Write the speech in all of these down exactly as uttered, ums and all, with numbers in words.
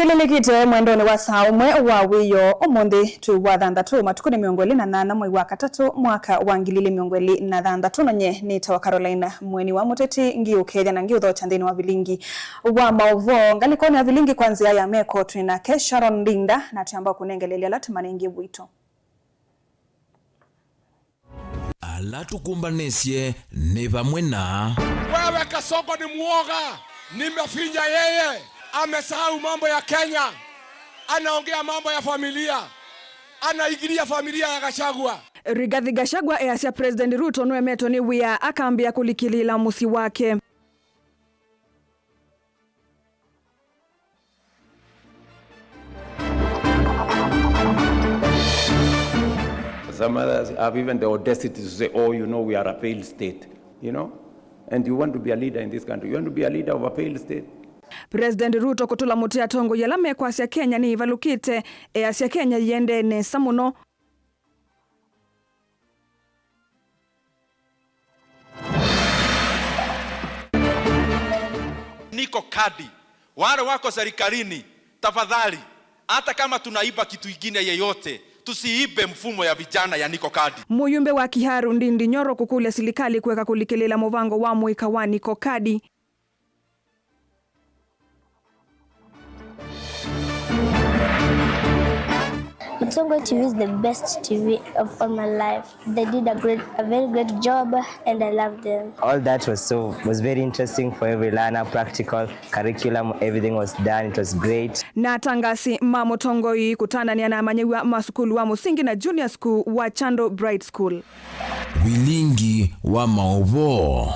Ĩlĩlĩkĩte mwendonĩ wa saa ũmwe wa wĩoo ũmũnthĩ twĩ wa thanthatũ, matukũ nĩ mĩongo ĩlĩ na nana mwei wa katatũ mwaka wa ngili ilĩ mĩongo ĩlĩ na thanthatũ, na nye nĩtawa Caroline Mweni wa Mũteti, ngiũkethya na ngiũthokya nthĩnĩ wa vilingi wa maũvoo. Ngalĩkonĩ ya vilingi kwa nzĩa ya meko twĩ nake Sharon Ndinda, na twĩamba kũnengeleelya ala tũmanengie wito. Ala tũkũmbanĩsye nĩ vamwe na. Wewe Kasongo ni muoga, nimefinya yeye, amesahau mambo ya Kenya, anaongea mambo ya familia, anaingilia familia ya Gachagua. Rigathi Gachagua easya President Ruto nũemetwe nĩ wĩa akambĩĩa kũlikĩlĩĩla mũsyĩ wake. Some others have even the audacity to say, "Oh, you know, we are a failed state," you know? And you want to be a leader in this country. You want to be a leader of a failed state? President Ruto kũtũla mũtĩ atongoi ala mekwasya Kenya nĩĩvalũkĩte, easya Kenya yĩendee nesa mũno. Niko kadi. Wale wako serikalini, tafadhali, hata kama tunaiba kitu ingine yeyote, tusiibe mfumo ya vijana ya Niko Kadi. Mũyumbe wa Kiharu Ndindi Nyoro kũkũlya silikalĩ kũeka kũlikĩlĩĩla mũvango wa mũika wa Niko Kadi. Mutongoi T V is the best T V of all my life. They did a great, a very great job, and I love them. All that was so, was very interesting for every learner, practical, curriculum, everything was done, it was great. Na atangasi ma Mũtongoi kũtandanĩa na amanyĩw'a ma sukulu wa mũsingi na junior school wa Chando Bright School. Vilingi wa maũvoo.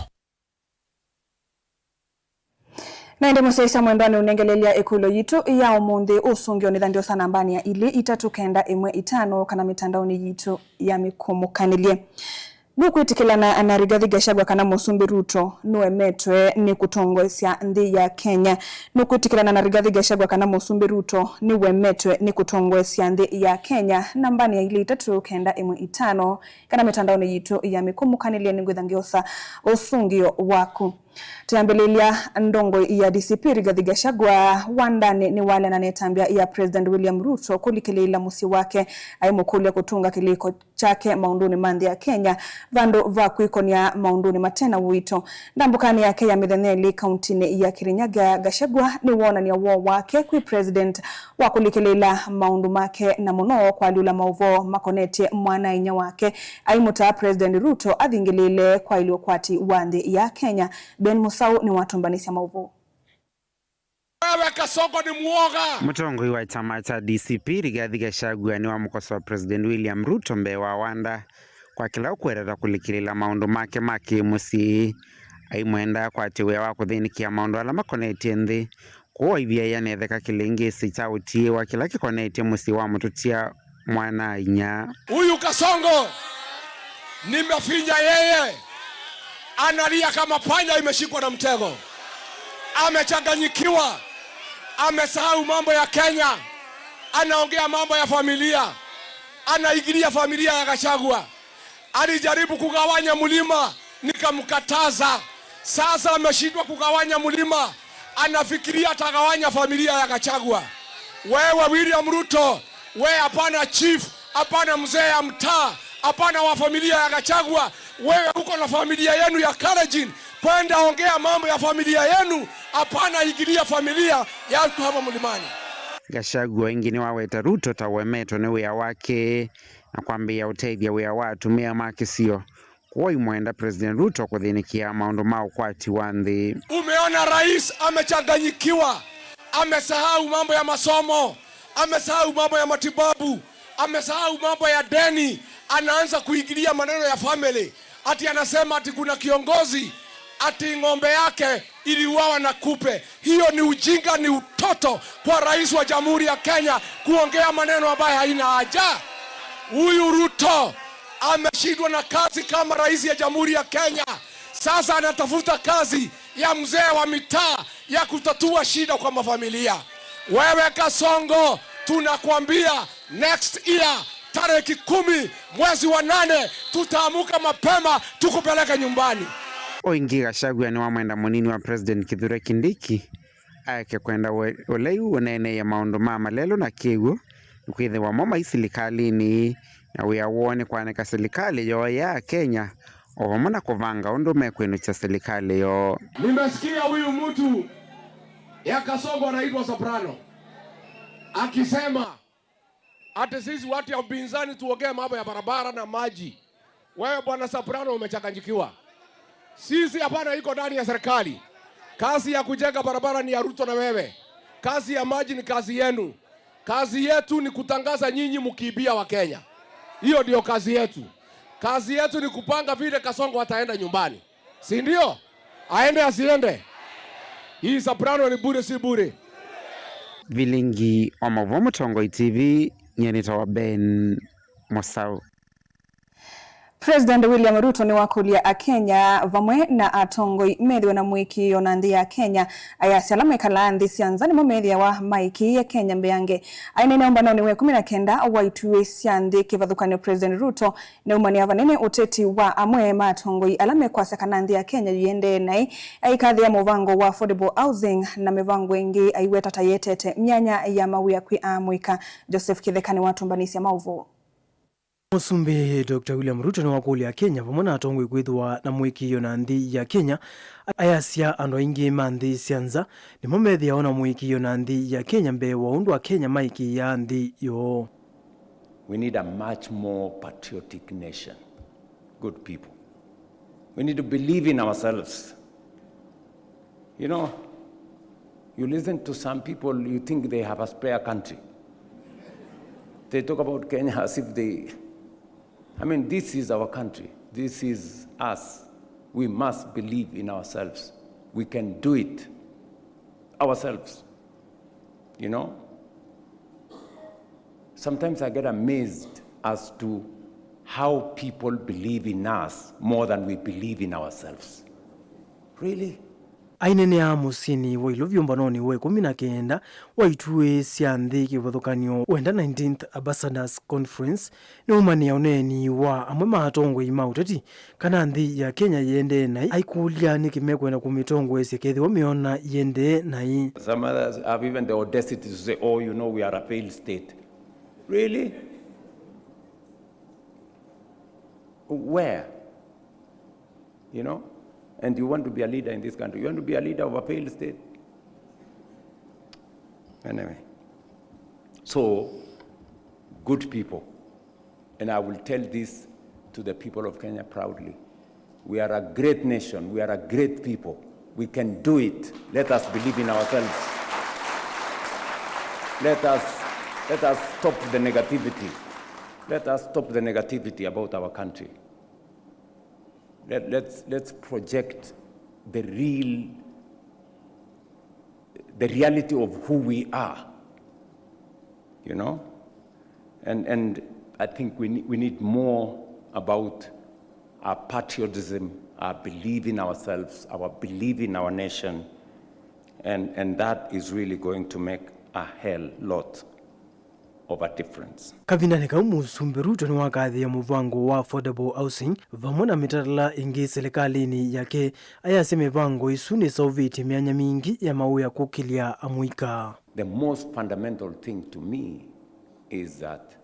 Na ĩndĩ mũsyaĩĩsya mwendwa nĩũnengelelya ĩkũlyo yitũ ya ũmũnthĩ ũsũngĩo nĩ tha ndiosa nambanĩ ya ilĩ itatũ kenda ĩmwe itano kana mĩtandaonĩ yitũ ya mĩkũmũkanĩlye. Nũkwĩtĩkĩlana na Rigathi Gachagua kana Mũsumbĩ Ruto nũemetwe nĩ kũtongoesya nthĩ ya Kenya? Nũkwĩtĩkĩlana na Rigathi Gachagua kana Mũsumbĩ Ruto nĩwemetwe nĩ kũtongoesya nthĩ ya Kenya? Nambanĩ ya ilĩ itatũ kenda ĩmwe itano kana mĩtandaonĩ yitũ ya mĩkũmũkanĩlye nĩngwĩtha ngĩosa ũsũngĩo waku. Tũyambĩlĩlya, ndongoi ya D C P Rigathi Gachagua wandanĩ nĩwaleana na ĩtambya ya President William Ruto kũlikĩlĩĩla mũsyĩ wake, aimũkũlya kũtũnga kĩlĩko kyake maũndũnĩ ma nthĩ ya Kenya vandũ va kwĩkonya maũndũnĩ mate na ũito. Ndambũkanĩ yake ya mĩthenya ĩlĩ kauntinĩ ya Kirinyaga, Gachagua nĩwoonany'a woo wake kwĩ President wa kũlikĩlĩĩla maũndũ make na mũno kũalyũla maũvoo makonetye mwana-a-inyia wake, aimũtaa President Ruto athingĩlĩĩle kwaĩlya ũkwati wa nthĩ ya Kenya. Ben Mũsaũ nĩwatũmbanĩsya maũvoo. Wewe Kasongo ni muoga. Mũtongoi wa kyama kya D C P Rigathi Gachagua nĩwamũkosoa President William Ruto mbee wa wanda kwa kĩla ũkwetata kũlikĩlĩĩla maũndũ make ma kĩ-mũsyĩ, aimwenda akwatye wĩa wa kũthĩnĩkĩa maũndũ ala makonetye nthĩ. Kwoou aivyaĩa netheka kĩlĩngĩsĩ kya ũtiĩwa kĩla kĩkonetye mũsyĩ wa mũtũtia mwana-a-inyia. Huyu Kasongo, nimefinya yeye, analia kama panya imeshikwa na mtego. Amechanganyikiwa, amesahau mambo ya Kenya, anaongea mambo ya familia, anaingilia familia ya Gachagua. Alijaribu kugawanya mlima, nikamkataza. Sasa ameshindwa kugawanya mlima, anafikiria atagawanya familia ya Gachagua. Wewe William Ruto, we hapana chief, hapana mzee ya mtaa, hapana wa familia ya Gachagua. Wewe uko na familia yenu ya Kalenjin, kwenda ongea mambo ya familia yenu, hapana ingilia familia ya watu hapa mlimani. Gachagua ĩngĩ nĩwaweta Ruto ta ũemetwe nĩ wĩa wake na kwambĩĩa ũtethya wĩa wa atumĩa ma kĩsio. Kwoou aimwenda President Ruto kũthĩnĩkĩa maũndũ ma ũkwati wa nthĩ. Umeona rais amechanganyikiwa, amesahau mambo ya masomo, amesahau mambo ya matibabu, amesahau mambo ya deni, anaanza kuingilia maneno ya family. Ati anasema ati kuna kiongozi ati ng'ombe yake iliuawa na kupe. Hiyo ni ujinga, ni utoto kwa rais wa Jamhuri ya Kenya kuongea maneno ambayo haina haja. Huyu Ruto ameshindwa na kazi kama rais ya Jamhuri ya Kenya. Sasa anatafuta kazi ya mzee wa mitaa ya kutatua shida kwa mafamilia. Wewe Kasongo, tunakwambia next year, tarehe kumi mwezi wa nane, tutaamuka mapema tukupeleke nyumbani. O ĩngĩ, Gachagua nĩwamwenda mũnini wa President Kithure Kindiki aeke kwenda we-, ũlei ũneeneie maũndũ ma malelũ na kĩw'ũ, nĩkwĩthĩwa mo mai silikalĩnĩ, na wĩa woo nĩ kwanĩka silikalĩ yoo ya Kenya, o vamwe na kũvanga ũndũ mekwĩnũkya silikalĩ yoo. Nimesikia huyu mtu ya Kasongo anaitwa Soprano akisema ati sisi watu ya upinzani tuongee mambo ya barabara na maji. Wewe Bwana Soprano umechanganyikiwa. Sisi hapana iko ndani ya serikali. Kazi ya kujenga barabara ni ya Ruto na wewe. Kazi ya maji ni kazi yenu. Kazi yetu ni kutangaza nyinyi mkiibia wa Kenya. Hiyo ndio kazi yetu. Kazi yetu ni kupanga vile Kasongo ataenda nyumbani. Si ndio? Aende asiende? Hii Soprano ni bure, si bure. Vilingi wa Mauvoo, Mũtongoi T V, nyie nĩtawa Ben Mũsau. President William Ruto nĩwakũlya Akenya vamwe na atongoi methĩwe na mũĩkĩĩo na nthĩ ya Kenya, ayasya ala mekalaa nthĩ sya nza nĩmo methĩawa maĩkĩĩe Kenya mbeange. Aineenea ũmbanonĩ wa ĩkũmi na kenda wa ituĩ sya nthĩ kĩvathũkany'o, President Ruto nĩaumanĩa vanene ũteti wa amwe ma atongoi ala mekwasya kana nthĩ ya Kenya yĩendee naĩ, aikathĩa mũvango wa affordable housing na mĩvango ĩngĩ aiweta ta yetete myanya ya mawĩa kwĩ amũika. Joseph Kĩtheka nĩwatũmbanĩsya maũvoo. Mũsumbĩ Doctor William Ruto nĩwakũlya Akenya vamwe na atongoi kwĩthĩwa na mũĩkĩĩo na nthĩ ya Kenya, ayasya andũ aingĩ ma nthĩ sya nza nĩmo methĩawa na mũĩkĩĩo na nthĩ ya Kenya mbee wa ũndũ Akenya maĩkĩĩaa nthĩ yoo. We need a much more patriotic nation. Good people. We need to believe in ourselves. You know, you listen to some people, you think they have a spare country. They talk about Kenya as if they, I mean, this is our country. This is us. We must believe in ourselves. We can do it ourselves. You know? Sometimes I get amazed as to how people believe in us more than we believe in ourselves. Really? Aineenea mũsyĩnĩ wa Ilovi ũmbanonĩ wa ĩkũmi na kenda wa ituĩ sya nthĩ kĩvathũkany'o wenda nineteenth Ambassadors Conference, nĩwaumanĩa ũneeni wa amwe ma atongoi ma ũteti kana nthĩ ya Kenya yĩendee naĩ, aikũlya nĩkĩ mekwenda kũmĩtongoesya kethĩwa meona yĩendee naĩ. Some others have even the audacity to say, "Oh, you know, we are a failed state." Really? Where? You know? And you want to be a leader in this country. You want to be a leader of a failed state. Anyway. So, good people. And I will tell this to the people of Kenya proudly. We are a great nation. We are a great people. We can do it. Let us believe in ourselves. Let us, let us stop the negativity. Let us stop the negativity about our country. Let, let's, let's project the real, the reality of who we are, you know? And, and I think we ne-, we need more about our patriotism, our belief in ourselves, our belief in our nation, and, and that is really going to make a hell lot of a difference. Kavindanĩ kau, Mũsumbĩ Ruto nĩwakathĩĩa mũvango wa affordable housing vamwe na mĩtalatala ĩngĩ silikalĩnĩ yake, ayasya mĩvango ĩsu nĩseũvĩtye myanya mingĩ ya mawĩa kũkĩlya amũika. The most fundamental thing to me is that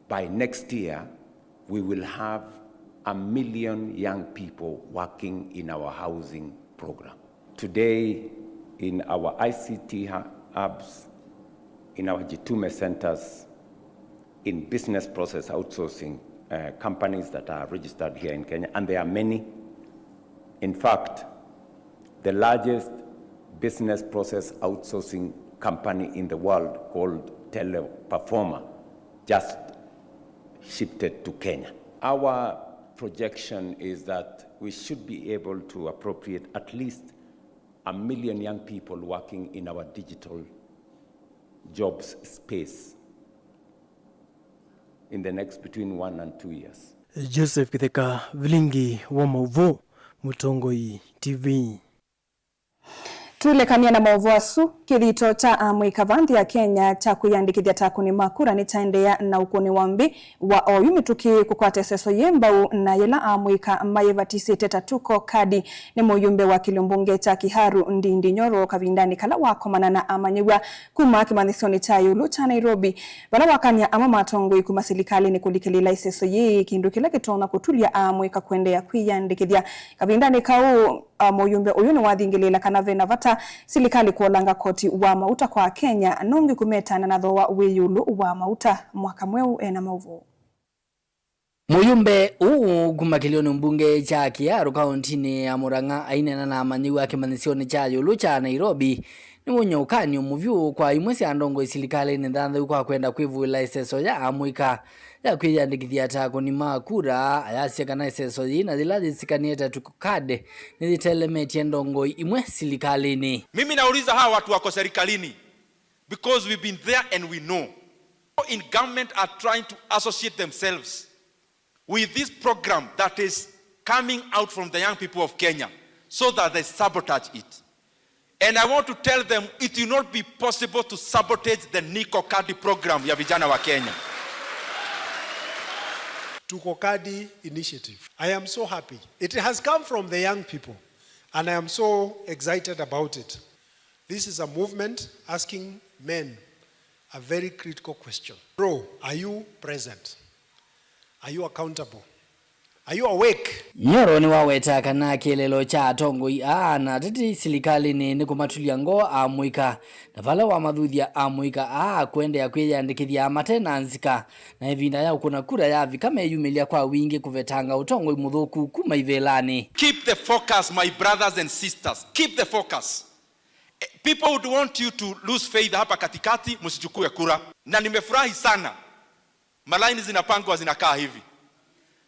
by next year, we will have a million young people working in our housing program. Today, in our I C T hu-, hubs, in our Jitume centers, in business process outsourcing, uh, companies that are registered here in Kenya, and there are many. In fact, the largest business process outsourcing company in the world called Teleperforma just shifted to Kenya. Our projection is that we should be able to appropriate at least a million young people working in our digital jobs space in the next between one and two years. Joseph Kĩtheka, Vilingi wa Mauvoo, Mũtongoi T V. Twĩlekany'a na maũvoo asu, kĩthito kya amũika vaa nthĩ ya Kenya kya kwĩyandĩkĩthya ta akũni ma kura nĩkyaendeea na ũkũni wa mbĩ wa oyu mĩtũkĩ kũkwata ĩseso yĩ mbau, na yĩla amũika mayĩvatisĩte ta tuko kadi nĩ mũyumbe wa kĩlio mbunge kya Kiharu Ndindi Nyoro kavindanĩ kala wakomana na amanyĩw'a kuma kĩmanyĩsyonĩ kya ĩũlũ kya Nairobi, vala wakany'a amwe ma atongoi kuma silikalĩnĩ kũlikĩlĩĩla ĩseso yĩĩ, kĩndũ kĩla kĩtonya kũtulya amũika kũendeea kwĩyandĩkĩthya. Kavindanĩ kau, a, mũyumbe ũyũ nĩwathingĩlĩĩla kana ve na vata silikalĩ kũolanga koti wa mauta kwa Akenya, nũngĩ kũmetana na thooa wĩ ĩũlũ wa mauta. Mwaka Mweũ ena maũvoo. Mũyumbe ũũ kuma kĩlĩonĩ mbunge kya Kiharu kaũntinĩ ya Murang'a aineena na amanyĩw'a kĩmanyĩsyonĩ kya ĩũlũ kya Nairobi, nĩwony'a ũkany'o mũvyũ kwa imwe sya ndongoi silikalĩnĩ nthanthau kwa kwenda kwĩvũĩla ĩseso ya amũika ya kwĩyandĩkĩthya ta akũni ma kura. Ayasya kana ĩseso yĩĩ na yĩla yĩsĩkanĩe ta tuko kadi nĩyĩtelemetye ndongoi imwe silikalĩnĩ. Mimi nauliza hawa watu wako serikalini, because we've been there and we know. In government are trying to associate themselves with this program that is coming out from the young people of Kenya so that they sabotage it. And I want to tell them it will not be possible to sabotage the Niko Kadi program ya vijana wa Kenya. Tuko Kadi initiative. I am so happy. It has come from the young people and I am so excited about it. This is a movement asking men a very critical question. Bro, are you present? Are you accountable? Are you awake? Nyoro nĩwawetaa kana kĩeleelo kya atongoi aa na ateti silikalĩnĩ nĩ kũmatulya ngoo amũika, na vala wamathuthya amũika aa kũendeea kwĩyandĩkĩthya mate na nzika, na ĩvinda ya ũkũna kura yavika meyumĩlya kwa wingĩ kũvetanga ũtongoi mũthũku kuma ivĩlanĩ. Keep the focus, my brothers and sisters. Keep the focus. Eh, people would want you to lose faith hapa katikati, msichukue kura. Na nimefurahi sana. Malaini zinapangwa zinakaa hivi.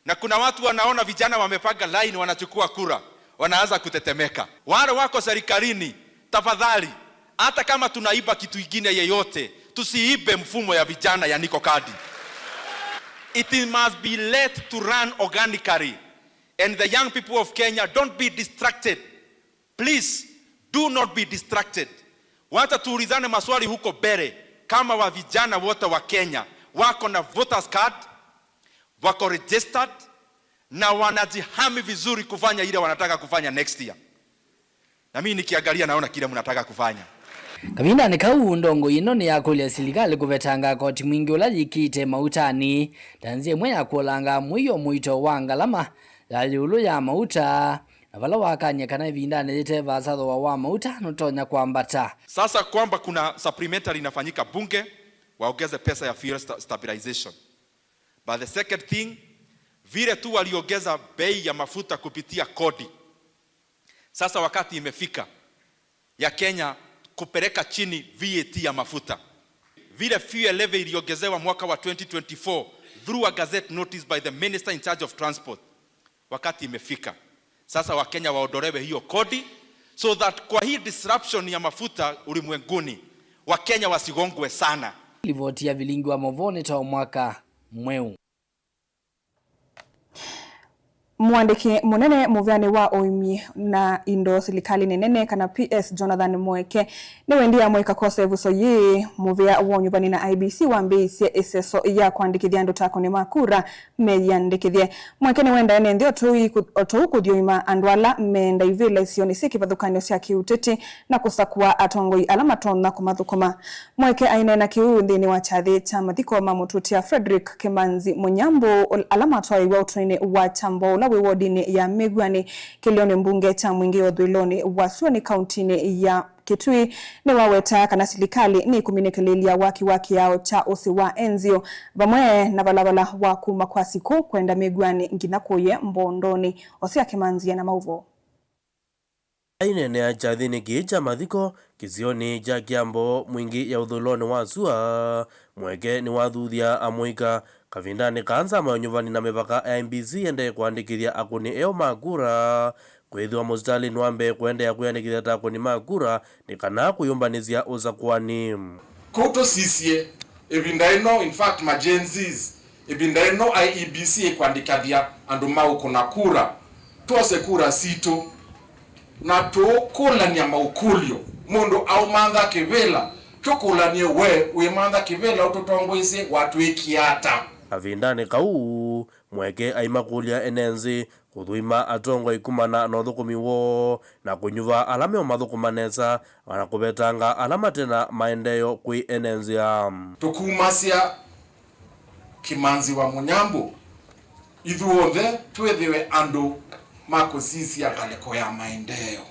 Na kuna watu wanaona vijana wamepanga line, wanachukua kura, wanaanza kutetemeka. Wale wako serikalini, tafadhali, hata kama tunaiba kitu ingine yeyote, tusiibe mfumo ya vijana ya Niko Kadi. It must be let to run organically. And the young people of Kenya, don't be distracted. Please, do not be distracted. Wacha tuulizane maswali huko mbele, kama wa vijana wote wa Kenya wako na voters card, wako registered, na wanajihami vizuri kufanya ile wanataka kufanya next year. Na mimi nikiangalia naona kile mnataka kufanya. Kavindanĩ kau, ndongoi ĩno nĩyakũlya silikalĩ kũvetanga koti mwingĩ ũla yĩkĩte mautanĩ, ta nzĩa ĩmwe ya kũolanga mũio mũito wa ngalama ya ĩũlũ ya mauta, na vala wakany'a kana ĩvindanĩ yĩte vaasa thooa wa mauta nũtonya kwambata. Sasa kwamba kuna supplementary inafanyika bunge, waongeze pesa ya fuel sta-, stabilization. But the second thing, vile tu waliongeza bei ya mafuta kupitia kodi, sasa wakati imefika ya Kenya kupeleka chini V A T ya mafuta. Vile fuel levy iliongezewa mwaka wa twenty twenty-four through a gazette notice by the minister in charge of transport, wakati imefika sasa Wakenya waondolewe hiyo kodi, so that kwa hii disruption ya mafuta ulimwenguni, Wakenya wasigongwe sana. Livoti ya vilingi wa maũvoo nĩ ta Mwaka Mweũ. Mũandĩki mũnene mũvĩanĩ wa ũĩmi na indo silikalĩnĩ nene, kana P S, Jonathan Mweke, nĩwendie amũika kwosa ĩvuso yĩĩ mũvĩa wa ũnyuvani na I E B C wambĩĩisye ĩseso ya kũandĩkĩthya andũ ta akũni ma kura meyĩandĩkĩthye. Mweke nĩwendae nĩ nthĩ o tũu kũthi ũima andũ ala meenda ivĩla isionĩ syĩ kĩvathũkany'o sya kĩũteti na kũsakũa atongoi ala matonya kũmathũkũma. Mweke aineena kĩu nthĩnĩ wa kyathĩ kya mathiko ma mũtũtia Frederick Kĩmanzi Mũnyambũ, ala matwaĩiwe ũtũinĩ wa Kyambo ũla wĩ wodinĩ ya Mĩw'anĩ, kĩlĩonĩ mbunge kya Mwingĩ ũthũĩlonĩ wa Sua nĩ kauntinĩ ya Kitui, nĩwawetaa kana silikalĩ nĩkũminĩkĩlĩĩlya waki wa kĩao kya ũsĩ wa enzio, vamwe na valavala wa kuma kwa Sikũ kwenda Mĩw'anĩ nginya kũya Mbondonĩ. Osia Kĩmanzi ena maũvoo. Aineenea kyathĩnĩ kĩĩ kya mathiko kĩsionĩ kya Kyambo Mwingĩ ya ũthũĩlonĩ wa Sua, Mweke nĩwathuthya amũika kavindanĩ kaa nzama ya ũnyuvani na mĩvaka ya I E B C yendee kũandĩkĩthya akũni eũ ma kura kwĩthĩwa mũsitalĩnĩ wa mbee kũendeea kwĩandĩkĩthya ta akũni ma kura nĩ kana kũyũmbanĩsya ũsakũani. Kũu tũsisye, ĩvinda ĩno, in fact, ma Gen Zs, ĩvinda ĩno I E B C ĩkwandĩkathya andũ ma ũkũna kura, twose kura sitũ. Na tũũkũlany'a maũkũlyo, mũndũ aũmantha kĩvĩla, tũkũlany'e we wĩmantha kĩvĩla ũtũtongoesye watwĩkie ata? Kavindanĩ kau, Mweke aimakũlya ene nzĩ kũthũima atongoi kumana na ũthũkũmi woo na kũnyuva ala meũmathũkũma nesa, o na kũvetanga ala mate na maendeeo kwĩ ene nzĩa. Tũkumasya Kĩmanzi wa Mũnyambũ, ithũothe twĩthĩwe andũ ma kũsisya ngalĩko ya maendeeo.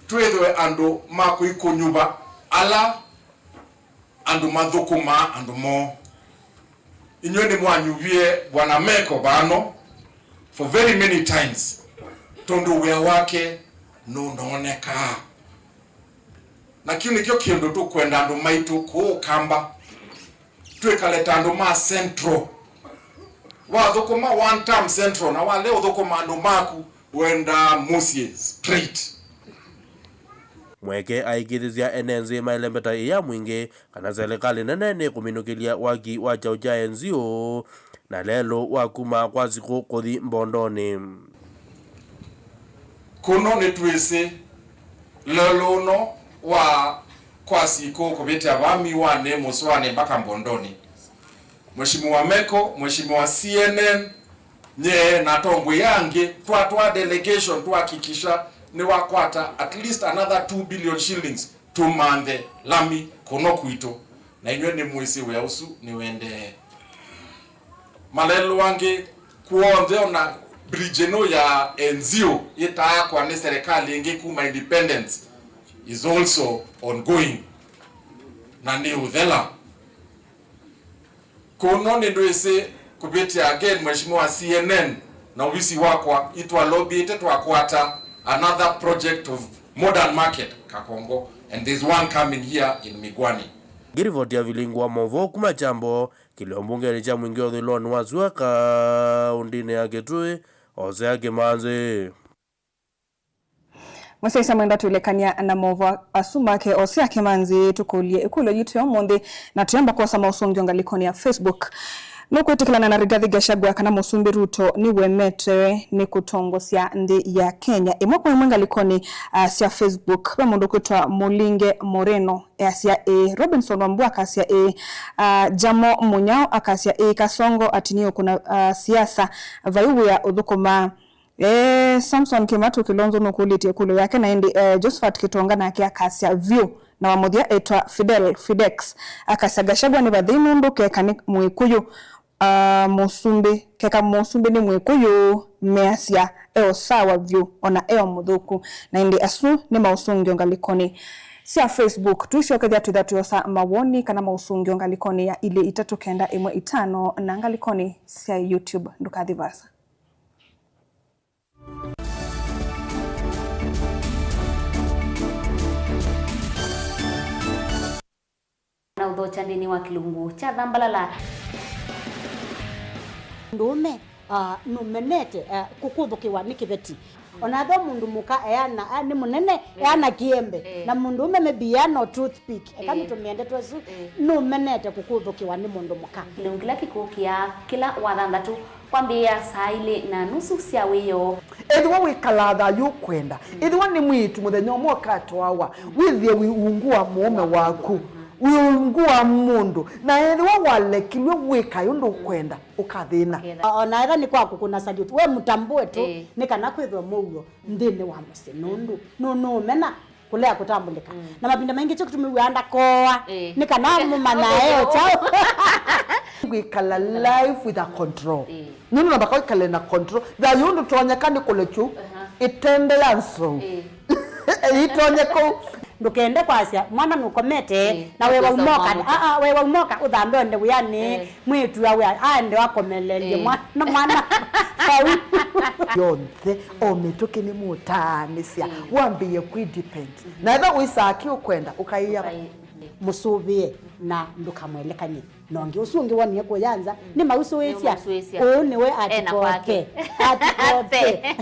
Twĩthĩwe andũ ma kũikũnyuva ala andũ mathũkũmaa andũ moo. Inyw'ĩ nĩmwanyuvie Bwana Meko vano for very many times, tondũ wĩa wake nũnoonekaa. Na kĩu nĩkyo kĩndũ tũkwenda andũ maitũ kũũ Kamba, twĩkale ta andũ ma Central. Wathũkũma one term Central, na walea ũthũkũma andũ maku, wendaa mũsyĩ straight. Mweke aĩkĩĩthĩsya ene nzĩ maĩle mbeta ĩya mwingĩ kana selekalĩ nene nĩkũminũkĩlya waki wa kyaũ kya Enzio na lelũ wa kuma kwa Sikũ kũthi Mbondonĩ. Kũno nĩtwĩsĩ lelũ ũno wa kwa Sikũ kũvĩtĩa vaa Miwanĩ, Mũsũanĩ mpaka Mbondonĩ. Mheshimiwa Meko, Mheshimiwa C N N, nye na atongoi angĩ, twatwaa delegation twakikisha nĩwakwata at least another two billion shillings tũmanthe lami kũno kwitũ. Na inyw'ĩ nĩmwĩsĩ wĩa ũsu nĩwendee. Malelũ angĩ kw'onthe, ona bridge ĩno ya Enzio ĩtaakwa nĩ serikali ĩngĩ kuma independence is also ongoing na nĩ ũthela. Kũno nĩndwĩsĩ kũvĩtĩa again Mheshimiwa C N N na ovisi wakwa, itwalobĩte twakwata another project of modern market Kakongo, and there's one coming here in Migwani. Ngĩrivoti ya Vilingwa Movo kuma Kyambo, kĩlio mbungenĩ kya mwingĩ ũthũĩlonĩ wa sua kaũndĩnĩ ya Kitui, Hosea Kĩmanzi. Mũsyaĩĩsya mwendwa, twĩlekany'a na maũvoo asu make Hosea Kĩmanzi, tũkũlye ĩkũlyo yitũ ya ũmũnthĩ, na tũyamba kwosa maũsũngĩo ngalĩkonĩ ya Facebook. Nũkwĩtĩkĩlana na Rigathi Gachagua kana Mũsumbĩ Ruto nĩwemetwe nĩ kũtongosya nthĩ ya Kenya? Ĩmwe kwa ĩmwe ngalĩkonĩ, ah, sya Facebook, ve mũndũ ũkwĩtwa Mũlinge Moreno easya ĩĩ, Robinson Wambua akasya ĩĩ, ah, Jamo Mũnyao akasya ĩĩ, Kasongo atinie ũkũna, ah, siasa, vai wĩa ũthũkũmaa. Ee, Samson Kimatu Kilonzo nũkũlĩtye ĩkũlyo yake, na ĩndĩ, ee, Josephat Kitonga nake akasya vyũ, na wa mũthya etwa Fidel Fidex akasya, Gachagua nĩ vathei nũndũ keka nĩ Mwĩkũyũ, aa, mũsumbĩ, keka mũsumbĩ nĩ Mwĩkũyũ, measya e o sawa vyũ, ona e o mũthũku. Na ĩndĩ asu nĩ maũsũngĩo ngalĩkonĩ sya Facebook. Tũisyokethya twĩtha tũyosa mawoni kana maũsũngĩo ngalĩkonĩ ya ilĩ itatũ kenda ĩmwe itano na ngalĩkonĩ sya YouTube. Ndũkathi vaasa. Na ũthokya nthĩnĩ wa kĩlungu kya Thambalala. Mũndũũme, ah, nũmenete, ah, kũkũthũkĩwa nĩ kĩveti. Ona ethĩwa mũndũ mũka eana, ah, nĩ mũnene, eana kĩembe. Eh. Na mũndũũme maybe eana o toothpick. Eka, eh, nĩtũmĩe ndeto ĩsu, eh, nũmenete kũkũthũkĩwa nĩ mũndũ mũka. Kĩlungu kĩla kĩkũkĩa kĩla Wathanthatũ kwambĩĩa saa ilĩ na nusu sya wĩoo. Ethĩwa wĩkalaa thayũ ũkwenda, ethĩwa nĩ mwĩĩtu mũthenya ũmwe ũkatwawa, wĩthĩe wĩ ungu wa mũũme waku, wĩ ungu wa mũndũ, na ethĩwa walekilw'e wĩkae ũndũ ũkwenda, ũkathĩna. O na ethĩwa nĩ kwa kũkũna salute, we mũtambũe tu, ĩĩ, nĩ kana kwĩthwe mũuo nthĩnĩ wa mũsyĩ, nũndũ nũ-, nũũmena kũlea kũtambũlĩka. Mm. Na mavinda maingĩ kyo kĩtumi wĩaa ndakooa, ĩĩ, nĩ kana mũmanyae o kyaũ. Kwĩkala life with a control. Ĩĩ. Nũndũ namba kwĩkale na control. Thayũ ndũtonyeka nĩ kũlekyu, aha, ĩtende ya nzou. Ĩĩ. Ĩtonye kũu. Ndũkende kwasya, mwana nũkomete, ĩĩ, na we waumoka, aa, we waumoka, ũthambe ũende wĩanĩ, ĩĩ, mwĩĩtu awe aende akomelelye, ĩĩ, mwana, mwana. Vau. Yonthe, o mĩtũkĩ nĩmũtaanĩsya, ĩĩ, wambĩĩe kwĩ depend. Mhm. Na ethĩwa wĩsaa kĩ ũkwenda, ũkaĩa. Ũkaĩ-, mũsũvĩe na ndũkamwelekany'e. Na ũngĩ ũsu ũngĩ wonie kũya nza, mm, nĩmausũĩsya. Nĩmausũĩsya. Ũũ nĩwe ena kwake. Atikote. Atikote.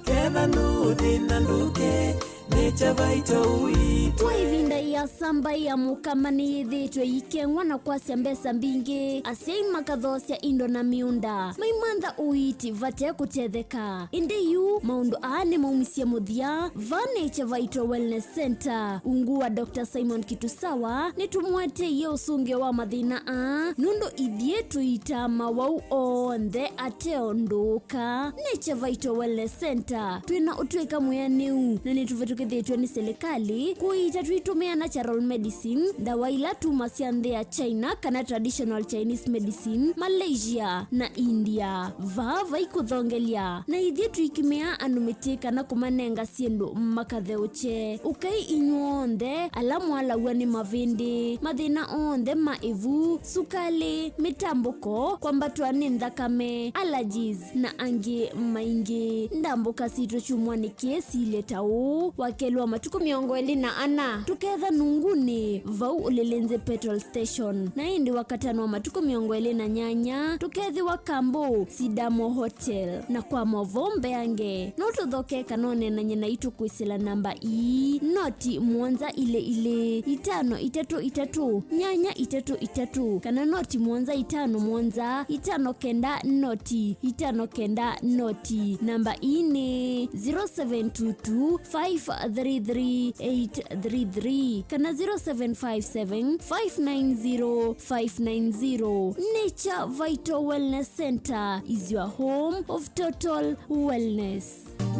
Ketha ndũthĩna ndũke, nĩ Kwa ĩvinda ĩasa, mbaĩ ya Mũkamba nĩyĩthĩĩtwe ĩikeng'wa na kwasya mbesa mbingĩ, asyai makathoosya indo na mĩũnda, maimantha ũiiti vate kũtetheka. Ĩndĩ yu maũndũ aa nĩmaumisye mũthya. Vaa Nature Vital Wellness Center, ungu wa Doctor Simon Kitusawa, nĩtũmũeteie ũsũngĩo wa mathĩna aa, nũndũ ithyĩ tũiitaa mawau onthe ate ũndũ ũka. Nature Vital Wellness Center, twĩ na ũtũĩka mwĩanĩu na nĩtũvĩtũkĩthĩtw'e nĩ silikalĩ kũiita tũitũmĩa natural medicine, ndawa ila tumasya nthĩ ya China kana traditional Chinese medicine, Malaysia na India. Vaa vai kũthongelya, na ithyĩ tũikĩmĩaa andũ mĩtĩ kana kũmanenga syĩndũ makatheũkye. Ũkai inyw'onthe ala mwalaw'a nĩ mavĩndĩ, mathĩna onthe ma ĩvu, sukalĩ, mĩtambũko, kwambatwa nĩ nthakame, allergies, na angĩ maingĩ. Ndambũka sitũ kyumwanĩ kĩĩ siilye ta ũũ: Wakelĩ wa matukũ mĩongo ĩlĩ na ana, tũketha Nungunĩ, vau Ũlĩlĩnzĩ Petrol Station, na ĩndĩ Wakatano wa matukũ mĩongo ĩlĩ na nyanya, tũkethĩwa Kambo Sidamo Hotel. Na kwa maũvoo mbeange, no tũthoke kana ũneenany'e naitũ kwĩsĩla namba ii: noti mũonza ilĩ ilĩ, itano itatũ itatũ, nyanya itatũ itatũ, kana noti mũonza itano mũonza, itano kenda noti, itano kenda noti. Namba ii nĩ zero seven two two, five three three, eight three three kana zero seven five seven, five nine zero, five nine zero. Nature Vital Wellness Center is your home of total wellness.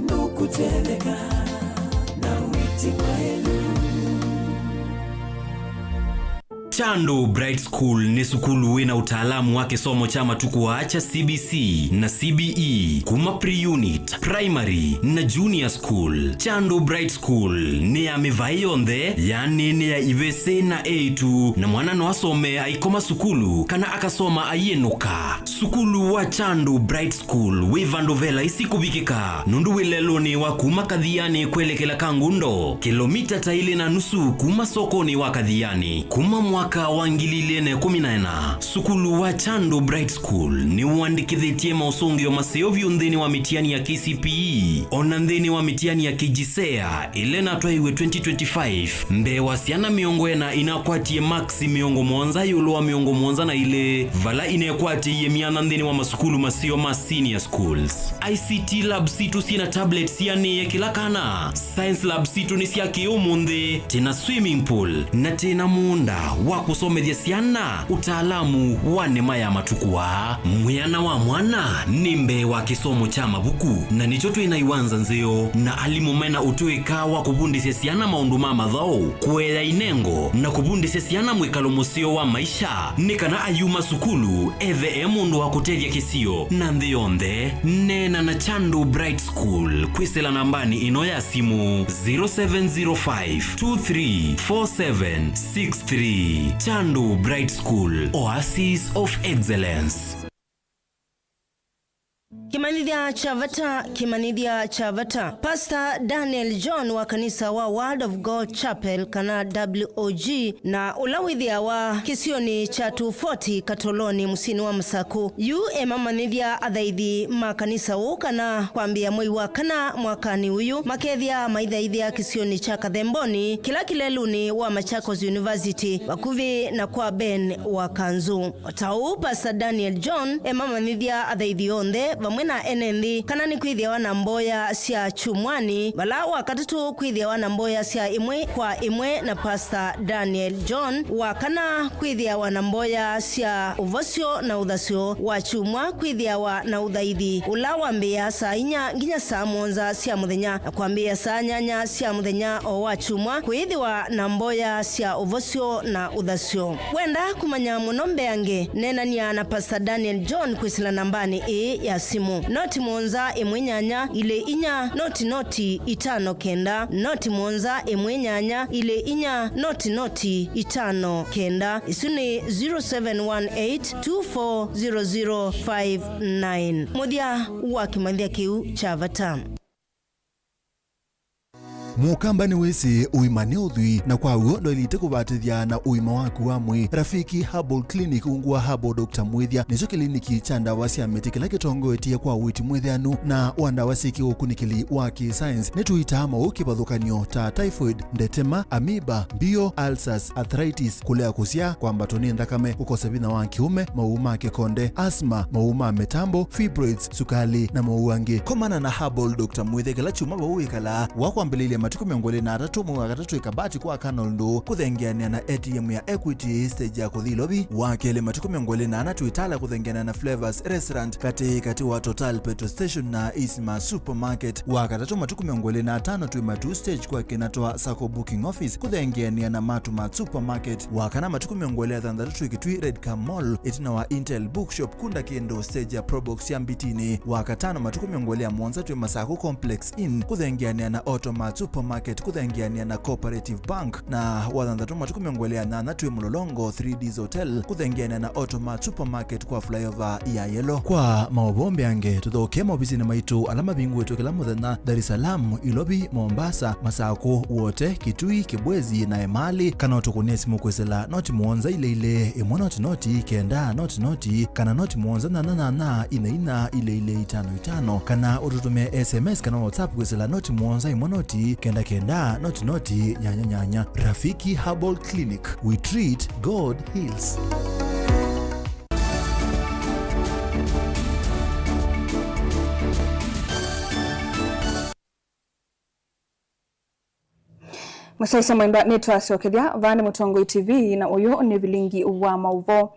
Nũkũtetheka na wĩti mwaĩlu. Chandu Bright School nĩ sukulu wĩ na ũtaalamu wa kĩsomo kya matukũ aa kya C B C na C B E, kuma pre-unit, primary, na junior school. Chandu Bright School nĩ ya mĩvaĩ yonthe, yaani nĩ ya ivĩsĩ na eĩtu, na mwana no asome aikoma sukulu kana akasoma aiĩnũka. Sukulu wa Chandu Bright School wĩ vandũ ve laisi kũvikĩka, nũndũ wĩ lelũnĩ wa kuma Kathiani kwelekela Kangundo, kĩlomita ta ilĩ na nusu kuma sokonĩ wa Kathiani. Kuma mwaka wa ngili ilĩ na ĩkũmi na ĩna, sukulu wa Chandu Bright School nĩwandĩkĩthĩtye maũsũngĩo maseo vyũ nthĩnĩ wa mĩtiani ya K C P E, ona nthĩnĩ wa mĩtiani ya K J S E A, ĩla ĩnatwaiwe twenty twenty-five, mbee wa syana mĩongo ĩna inakwatie maksi mĩongo mũonza ĩũlũ wa mĩongo mũonza na ilĩ, vala inekwatĩie myanya nthĩnĩ wa masukulu maseo ma senior schools. I C T lab sitũ syĩ na tablets sianĩĩe kĩla kana. Science lab sitũ nĩ sya kĩ-ũmũnthĩ, twĩ na swimming pool, na twĩ na mũũnda wa kũsomethya syana ũtaalamu wa nĩma ya matukũ aa. Mwĩana wa mwana nĩ mbee wa kĩsomo kya mavuku, na nĩkyo twĩ na iwanza nzeo na alimũ me na ũtũĩka wa kũvundĩsya syana maũndũ ma mathaũ, kũea inengo, na kũvundĩsya syana mwĩkalo mũseo wa maisha, nĩ kana ayuma sukulu ethĩwe e mũndũ wa kũtethya kĩsio na nthĩ yonthe. Neena na Chandu Bright School kwĩsĩla nambanĩ ĩno ya simũ, zero seven zero five two three four seven six three. Chandu Bright School, Oasis of Excellence. Kĩmanyĩthya kya vata, kĩmanyĩthya kya vata. Pastor Daniel John wa kanisa wa Word of God Chapel, kana W O G, na ũla wĩthĩawa kĩsionĩ kya two forty Katolonĩ mũsyĩnĩ wa Masaku, yu emamanyĩthya athaithi ma kanisa ũũ kana kwambĩĩa mwei wa kana mwakanĩ ũyũ makethĩa maithaithĩa kĩsionĩ kya Kathemboni, kĩla kĩ lelũnĩ wa Machakos University, vakuvĩ na kwa Ben wa Kanzũ. O ta ũu, Pastor Daniel John emamanyĩthya athaithi onthe vamwe na ene nthĩ kana nĩkwĩthĩawa na mboya sya kyumwanĩ, vala Wakatatũ kwĩthĩawa na mboya sya ĩmwe kwa ĩmwe na Pastor Daniel John, Wakana kwĩthĩawa na mboya sya ũvosyo na ũthasyo, Wakyumwa kwĩthĩawa na ũthaithi ũla wambĩĩaa saa inya nginya saa mũonza sya mũthenya, na kwambĩĩa saa nyanya sya mũthenya o Wakyumwa kwĩthĩwa na mboya sya ũvosyo na ũthasyo. Wenda kũmanya mũno mbeange, neenany'a na Pastor Daniel John kwĩsĩla nambanĩ ĩĩ ya simũ: noti mũonza ĩmwe nyanya ilĩ inya noti noti itano kenda, noti mũonza ĩmwe nyanya ilĩ inya noti noti itano kenda. Isu nĩ zero seven one eight two four zero zero five nine. Mũthya wa kĩmanyĩthya kĩu kya vata. Mũkamba nĩwĩsĩ ũima nĩ ũthwii, na kwa w'o ndwaĩlĩte kũvatĩthya na ũima waku wa mwĩĩ. Rafiki Herbal Clinic ungu wa Herbal Doctor Mwĩthya nĩkyo kĩliniki kya ndawa sya mĩtĩ kĩla kĩtongoetye kwa ũiiti mwĩthĩanu na wa ndawa syĩ kĩũkunĩkĩli wa kĩ-science. Nĩtũitaa maũũ kĩvathũkany'o ta typhoid, ndetema, amoeba, mbio, ulcers, arthritis, kũlea kũsyaa, kwambatwa nĩ nthakame, kũkosa vinya wa kĩũme, maũũ ma kĩkonde, asthma, maũũ ma mĩtambo, fibroids, sukali, na maũũ angĩ. Komana na Herbal Doctor Mwĩthya kĩla kyumwa vau wĩkalaa, wa kwambĩlĩlya matukũ mĩongo ĩlĩ na atatũ mwei wa katatũ ĩkabati kwa Canal Ndũ, kũthengeanĩa na A T M ya Equity, stage ya kũthi Ilovi. Wa kelĩ matukũ mĩongo ĩlĩ na ana twĩ Tala kũthengeanĩa na Flavors Restaurant, katĩ katĩ wa Total Petrol Station na Isma Supermarket. Wa katatũ matukũ mĩongo ĩlĩ na atano twĩ Matuu stage kwa Kinatwa Sacco Booking Office, kũthengeanĩa na Matu Mart Supermarket. Wa kana matukũ mĩongo ĩlĩ na thanthatũ twĩ Kitui Red Car Mall, ĩtina wa Intel Bookshop, kunda kĩndũ stage ya Probox ya Mbitini. Wa katano matukũ mĩongo ĩlĩ na mũonza twĩ Masaku Complex Inn, kũthengeanĩa na Automart Supermarket, kũthengeanĩa na Cooperative Bank. Na wa thanthatũ matukũ mĩongo ĩlĩ na nyanya twĩ Mlolongo three Ds Hotel, kũthengeanĩa na Automart Supermarket kwa flyover ya Yellow. Kwa maũvoo mbeange, tũthokee maovisinĩ maitũ ala mavingũĩtwe kĩla mũthenya, Dar es Salaam, Ilovi, Mombasa, Masaku, Wote, Kitui, Kibwezi, na Emali, kana ũtũkũnĩe simũ kwĩsĩla noti mũonza ilĩ ilĩ ĩmwe noti noti kenda noti noti, kana noti mũonza nyanya nyanya ina ina ilĩ ilĩ itano itano, kana ũtũtũmĩe S M S kana WhatsApp kwĩsĩla noti mũonza ĩmwe noti kenda kenda noti noti nyanya nyanya. Rafiki Herbal Clinic, we treat, God heals. Mũsyaĩĩsya mwendwa, nĩtwasyokethya. Vaa nĩ Mũtongoi T V na ũyũ nĩ vilingi wa maũvoo.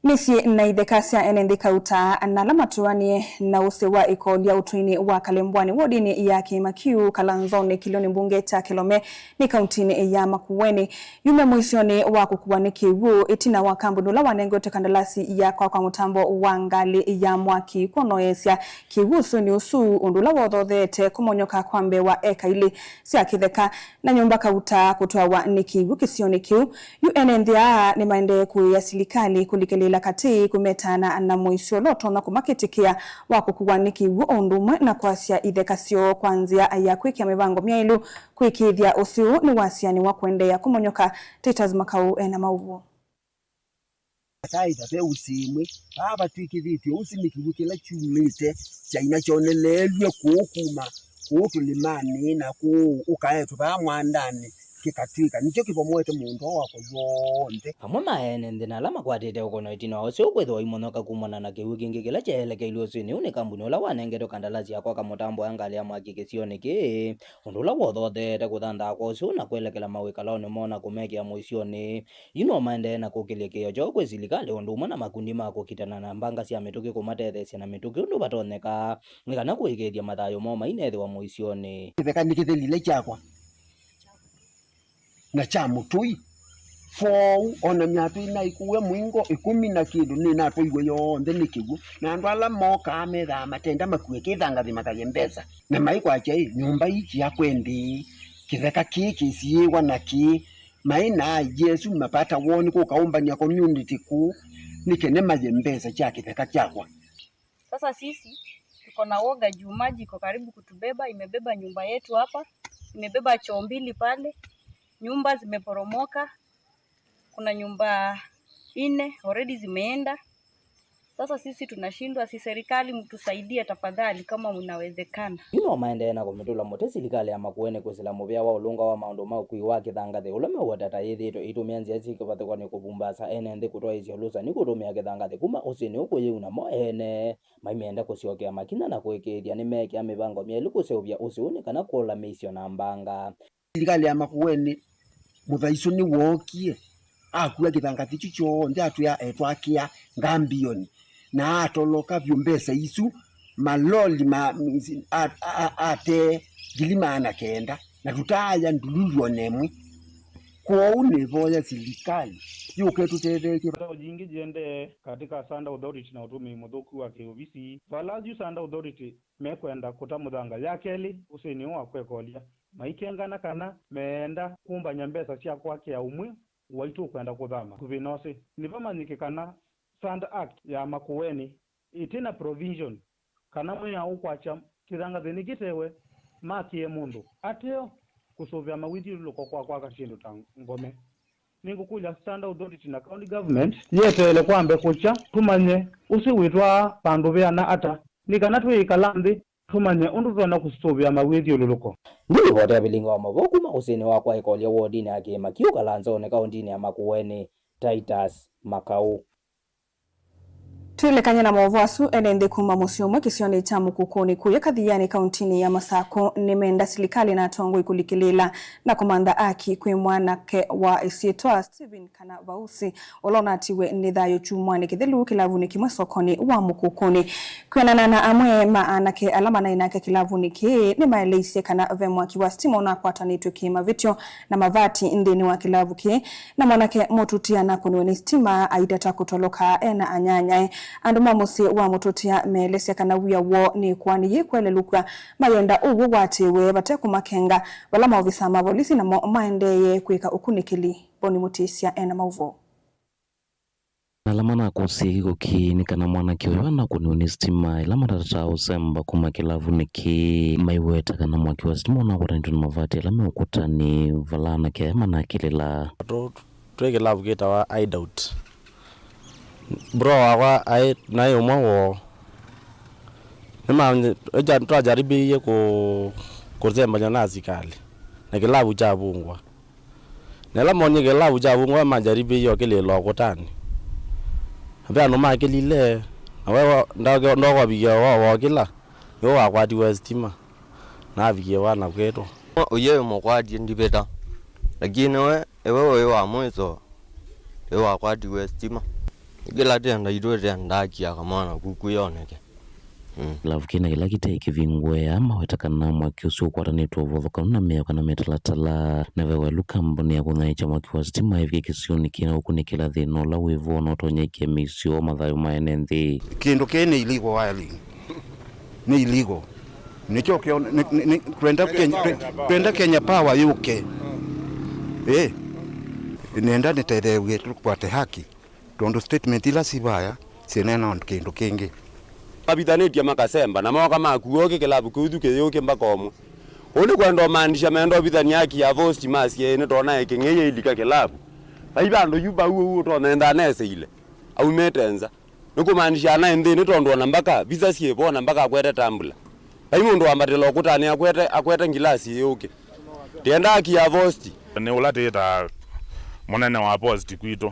Mĩsyĩ na itheka sya ene nthĩ Kauta na ala matũanĩe na ũsĩ wa ĩkolya ũtũinĩ wa Kalembwani wodinĩ ya Kĩĩma Kĩu, Kalanzonĩ, kĩlĩonĩ mbunge kya Kĩlome, nĩ kauntinĩ ya Makueni, yumya mũisyonĩ wa kũkuwa nĩ kĩw'ũ ĩtina wa kambuni ũla wanengetwe kandalasi ya kwaka mũtambo wa ngalĩ ya mwaki kwonoesya kĩw'ũ ũsũnĩ ũsu, ũndũ ũla wothotheete kũmonyoka kwa mbee wa eka ilĩ sya kĩtheka na nyũmba Kauta kũtwawa nĩ kĩw'ũ kĩsionĩ kĩu. Yu ene nthĩ aa nĩmaendee kũĩĩa silikalĩ kũlikĩlĩĩla katĩ kũmetana na mũisyo ũla ũtonya kũmakĩtĩkĩa wa kũkuwa nĩ kĩw'ũ, o ũndũ ũmwe na kwasya itheka syoo kwa nzĩa ya kwĩkĩa mĩvango myaĩlu kũĩkĩĩthya ũsĩ ũũ nĩwasianĩwa kũendeea kũmonyoka. Titus Makau ena maũvoo. Ataĩtha ve ũsĩ ĩmwe. Vaa vatw'ĩkĩthĩtw'e ũsĩ nĩ kĩw'ũ kĩla kyumĩte China kyoneleelw'e kũũ kuma kũũ tũlĩmanĩ na kũũ ũkaetwe vaa mwandanĩ kĩkatw'ĩka nĩkyo kĩvomoete mũũnda ũũ wakwa w'onthe. Amwe ma ene nthĩ na ala makwatĩte ũkono ĩtina wa ũsĩ ũũ kwĩthĩwa imonyoka kumana na kĩw'ũ kĩngĩ kĩla kyeelekeilw'e ũsĩnĩ ũũ nĩ kambuni ũla wanengetwe kandalasi ya kwaka mũtambo wa ngalĩ ya mwaki kĩsionĩ kĩĩ, ũndũ ũla wothotheete kũthandaa kwa ũsĩ ũũ na kwelekela mawĩkalaonĩ moo na kũmekĩa mũisyonĩ. Yu no maendee na kũkĩlya kĩĩo kyoo kwĩ silikalĩ ũndũ ũmwe na makundi ma kũkitana na mbanga sya mĩtũkĩ kũmatetheesya na mĩtũkĩ ũndũ vatonyeka, nĩ kana kũĩkĩĩthya mathayũ moo mainethĩwa mũisyonĩ. Kĩtheka nĩkĩthelile kyakwa na kya mũtũi. Kwoou o na myatũ ĩna ĩkuwe mũingo ĩkũmi na kĩndũ nĩnatwaiwe yonthe nĩ kĩw'ũ, na andũ ala mokaa methaa matenda makue kĩthangathĩ makaye mbesa, na maikwakya ĩ nyũmba ii kĩakwe ndĩĩ, kĩtheka kĩĩ kĩsiĩĩwa na kĩĩ. Maĩ na aia asu mapata woni kũkaũmbany'a community kũũ nĩ kene maye mbesa kya kĩtheka kyakwa. Sasa sisi tuko na woga juu maji iko karibu kutubeba, imebeba nyumba yetu hapa, imebeba choo mbili pale, nyumba zimeporomoka, kuna nyumba nne already zimeenda. Sasa sisi tunashindwa, si serikali mtusaidie tafadhali kama inawezekana. Yu no maendee na kũmĩtũla mũtĩ silikalĩ ya Makueni kwĩsĩla mũvĩa wa ũlũnga wa maũndũ ma ũkui wa kĩthangathĩ ũla meũweta ta yĩthĩĩtwe ĩitũmĩa nzĩa syĩ kĩvathũkany'o kũvumbaasa ene nthĩ kũtwaĩĩsya ũlũsani kũtũmĩa kĩthangathĩ kuma ũsĩnĩ ũũ kũyĩuna mo ene. Maimenda kũsyokea makinya na kũĩkĩĩthya nĩmeekĩa mĩvango myaĩlu kũseũvya ũsĩ ũũ nĩ kana kũla mĩisyo na mbanga. Silikalĩ ya Makueni, mũthaisu nĩwookie, akua kĩthangathĩ kyu kyonthe, atwĩa etwakĩa ngambioni, na atoloka vyũ mbesa isu, maloli ma, a, a, a, ate ngili maana kenda, na tũtaaya ndululu o na ĩmwe. Kwoou nĩvoya silikalĩ yũke ĩtũtetheesye. Mbatao nyingĩ iendee katĩ ka Sanda Authority na ũtũmĩi mũthũku wa kĩovisi. Vala yu Sanda Authority mekwenda kũta mũthanga ya kelĩ ũsĩnĩ ũũ wa kwekolya, maikengana kana meenda kũmbany'a mbesa sya kwakĩa ũmwe waitũ ũkwenda kũthama kũvĩ na ũsĩ. Nĩvamanyĩke kana Sand Act ya Makueni ĩtĩ na provision kana mwĩao ũkwakya kĩthangathĩ nĩkĩtewe makĩe mũndũ. Ateo, kũsũvĩa mawĩthyũlũlũko kwa kwaka syĩndũ ta ngome. Nĩngũkũlya Standard Authority na County Government yeteele kwambe kũkya tũmanye ũsu wĩtwaa vandũ veana ata, nĩ kana twĩĩkala nthĩ tũmanye ũndũ tũtonya kũsũvĩa mawĩthyũlũlũko. Nĩ livoti ya Vilinga wa Mauvoo kuma ũsĩnĩ wa kwa Ĩkolya wodinĩ ya Kĩĩma Kĩu Kalanzonĩ kaũntĩnĩ ya Makueni, Titus Makau. Twĩlekany'e na maũvoo asu, ene nthĩ kuma mũsyĩ ũmwe kĩsionĩ kya Mũkũkũnĩ kũya Kathianĩ kaũntĩnĩ ya Masakũ nĩmenda silikalĩ na atongoi kũlikĩlĩĩla na kũmantha aki kwĩ mwanake wa ĩsyĩtwa Stephen kana Vausi, ũla ũnatiwe nĩ thayũ kyumwanĩ kĩthelu kĩlavunĩ kĩmwe sokonĩ wa Mũkũkũnĩ. Kwĩanana na amwe ma anake ala manaĩ nake kĩlavunĩ kĩĩ, nĩmaeleisye kana ve mwaki wa sitima ũnakwatanĩtw'e kĩ-mavĩtyo na mavati nthĩnĩ wa kĩlavu kĩĩ, na mwanake mũtũtia nakũniwe nĩ sitima aitata kũtoloka ena anyanyae. Andũ ma mũsyĩ wa mũtũtia meelesya kana wia woo nĩ ĩkoani yĩĩ kwelelũkw'a, mayenda ũw'o ũkwatĩwe vate kũmakenga vala maovisa ma volisi namo maendeeye kwĩka ũkunĩkĩli. Boni Mũtĩsya ena maũvoo. Ala manakũsie kĩko kĩĩ nĩ kana mwanake ũyũ anakũniwe nĩ sitima ĩla matatataa ũsemba kuma kĩlavunĩ kĩĩ, maiweta kana mwaki wa sitima ũnakwatanĩtw'e na mavati ala me ũkũtanĩ vala anake aya manakĩlĩla. Tũ-, twĩ kĩlavu kĩtawa Hideout. Bro wakwa aĩ naĩ ũmwe woo. Nĩma-, twajaribĩie kũ-, kũsembany'a na asikalĩ na kĩlavu kyavungwa. Na ĩla moonie kĩlavu kyavungwa, majaribĩie ũkĩlĩĩla ũkũtanĩ. Na ve andũ makĩlile, na we wa-, ndake-, ndokwavikia wa-, wokĩla, nĩwe wakwatiwe sitima, na avikie wana kwĩtwa. Ũyĩ mũkwatie ndivĩta, lakini we, ĩwe ũĩ wa mwĩso, ĩwe wakwatiwe sitima. Kĩla tenda itwĩ tenda akia kamwana kuku yoneke. Mm. Kĩlavu kĩna kĩla kĩte kĩvingũe, aa maweta kana mwaki ũsu ũkwatanĩtwe ũvothokanu na mĩao kana mĩtalatala. Na ve welu kambuni ya kũnyaĩĩkya mwaki wa sitima ĩvike kĩsionĩ kĩna ũkunĩkĩla thĩna ũla wĩ vo na ũtonya ĩkĩa mĩisyo mathayũ ma ene nthĩ. Kĩndũ kĩĩ nĩ illegal wiring. Nĩ illegal. Nĩkyo kĩo, nĩ, nĩ, nĩ, twenda Kenya, twe-, twenda Kenya Power yũke. Eh. Nenda nĩtetheew'e tũkwate haki. Tondũ statement ila sivaya sinena kĩndũ kĩngĩ. Mavithanĩtye makasemba, na mooka makua ũkĩ kĩlavu kĩu kĩyũkĩ mbaka ũmwe. Ũu nĩ kwenda ũmaanisha menda ũvithania haki ya vosti masye nĩtona ĩkĩng'ei yailika kĩlavu. Vai vandũ yu vau ũu ũtonendaa neseile, aumĩte nza. Nĩ kũmaanisha anaĩ nthĩnĩ tondũ ona mbaka visa syĩ vo na mbaka akwete tambula. Vai mũndũ wambatĩla ũkũtanĩ akwete, akwete ngilasi ĩyũkĩ. Tienda haki ya vosti. Nĩ ũla tĩĩtaa mũnene wa posti kwitũ.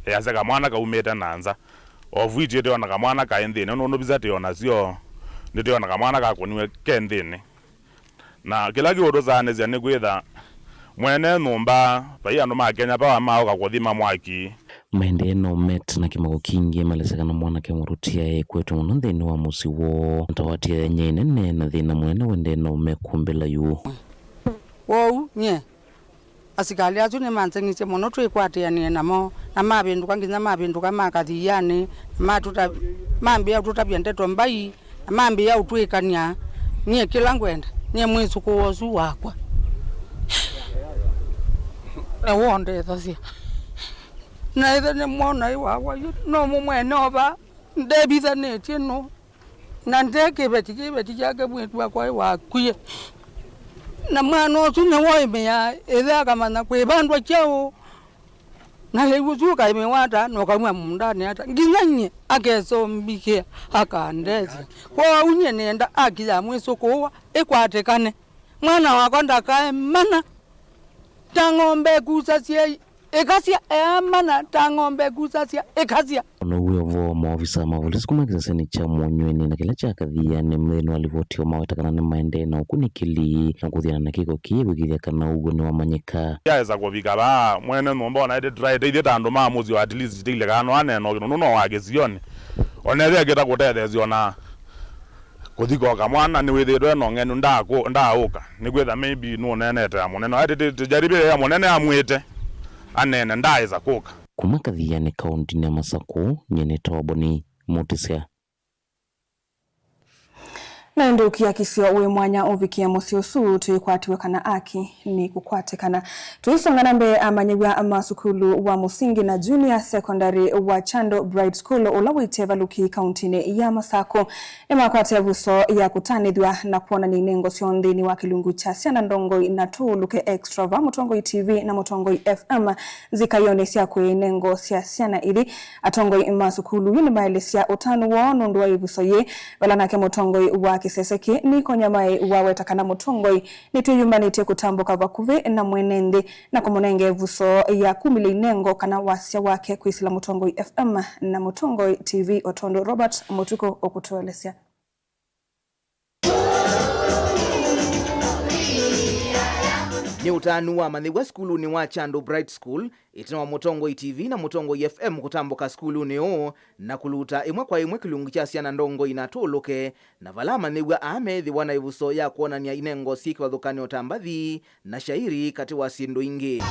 Easya kamwana kaumĩte na nza. Of which ĩtĩona kamwana kaĩ nthĩnĩ, nũndũ visa tĩona syo, nĩtĩona kamwana kakũniwe ke nthĩnĩ. Na kĩla kĩũtũsaanĩsya nĩ kwĩtha mwene nyũmba, vai andũ ma Kenya Power maũka kũthima mwaki. Maendee na ũmeta na kĩmako kingĩ malesya kana mwanake mũtũtia ekwetwe mũno nthĩnĩ wa mũsyĩ woo. Ntawatia ya nyie nene na thĩna mũnene wendee na ũmekũmbĩla yu. Kwoou nyie Asikalĩ asu nĩmanzeng'isye mũno twĩkwatĩanĩe namo, na mavĩndũka nginya mavĩndũka ma Kathianĩ, na matuta-, mambĩĩa ũtũtavya ndeto mbai, na mambĩĩa ũtwĩkany'a. Nyie kĩla ngwenda, nyie mwĩsũkũũ ũsu wakwa, nĩwe ũndethasya. Na ĩthe nĩmwona ĩ wakwa yu, no mũmwene ova, ndevithanĩtye no. Na nde kĩveti, kĩveti kyake mwĩĩtu wakwa wakwie. Na mwana ũsu nĩwoĩmĩaa, ĩthe akamanya kwĩvandwa kyaũ. Na lĩu ũsu ũkaĩmĩwa ata, na ũkauma mũũndanĩ ata? Nginya nyie akesombikĩa, akandethya. Kwoou nyie nĩenda haki ya mwĩsũkũũwa ĩkwatĩkane. Mwana wakwa ndakae mana ta ng'ombe ĩkusasya ĩkasya, eamana ta ng'ombe kusasya ĩkasya. Ona ũu wĩ o vo, maovisa ma volisi kuma kĩsesenĩ kya Mũnyueni na kĩla kya Kathianĩ nthĩnĩ wa livoti yoo maweta kana nĩmaendee na ũkunĩkĩli na kũthiana na kĩko kĩĩ kwĩkĩĩthya kana ũw'o nĩwamanyĩka. Yaesa kũvika vaa, mwene nyũmba ona ĩtĩ tũtaĩte ithyĩ ta andũ ma mũsyĩ wa at least tũteile kana no aneena o kĩndũ nũndũ no wa kĩsionĩ. Ona ethĩa kĩta kũtetheesya ona kũthika o kamwana nĩwĩthĩĩtwe e na ũng'endu, ndaakũ-, ndaaũka. Nĩkwĩtha maybe nũneenete ya mũnene. Oya tĩ-, tĩ-, tĩjaribĩe ya mũnene amwĩte, aneene, ndaaĩsa kũka. Kuma Kathianĩ kaũntĩnĩ ya Masakũ, nyie nĩ Toboni Mũtĩsya. Ĩndĩ ũkiakisyo wĩ mwanya ũvikie mũsyĩ ũsu, tũikwatiwe kana aki nĩ kũkwatĩkana. Tũisonga na mbee, amanyĩw'a ma sukulu wa mũsingi na junior secondary wa Chando Bright School, ũla wĩ Tevaluki, kauntinĩ ya Masakũ, nĩmakwata ĩvuso ya kũtanĩthw'a na kwonany'a inengo syoo nthĩnĩ wa kĩlungu kya syana ndongoi na tũũlũke extra va Mũtongoi T V na Mũtongoi F M nzikaĩonĩ sya kũya inengo sya syana ithi. Atongoi ma sukulu yu nĩmaelesya ũtanu woo nũndũ wa ĩvuso yĩĩ, vala nake mũtongoi wa kĩsese kĩĩ Niko Nyamai waweta kana mũtongoi nĩtwĩyũmbanĩtye kũtambũka vakuvĩ na mwene nthĩ na kũmũnenga ĩvuso ya kumĩlya inengo kana wasya wake kwĩsĩla Mũtongoi F M na Mũtongoi T V, o tondũ Robert Mũtukũ ũkũtũelesya. Nĩ ũtanu wamanyĩw'a sukulunĩ wa Chando Bright School, ĩtina wa Mũtongoi T V na Mũtongoi F M kũtambũka sukulunĩ ũũ na kũluta ĩmwe kwa ĩmwe kĩlungu kya syana ndongoi na tũũlũke, na vala amanyĩw'a aa meethĩwa na ĩvuso ya kwonany'a inengo syĩ kĩvathũkany'o ta mbathi na shairi, katĩ wa syĩndũ ingĩ.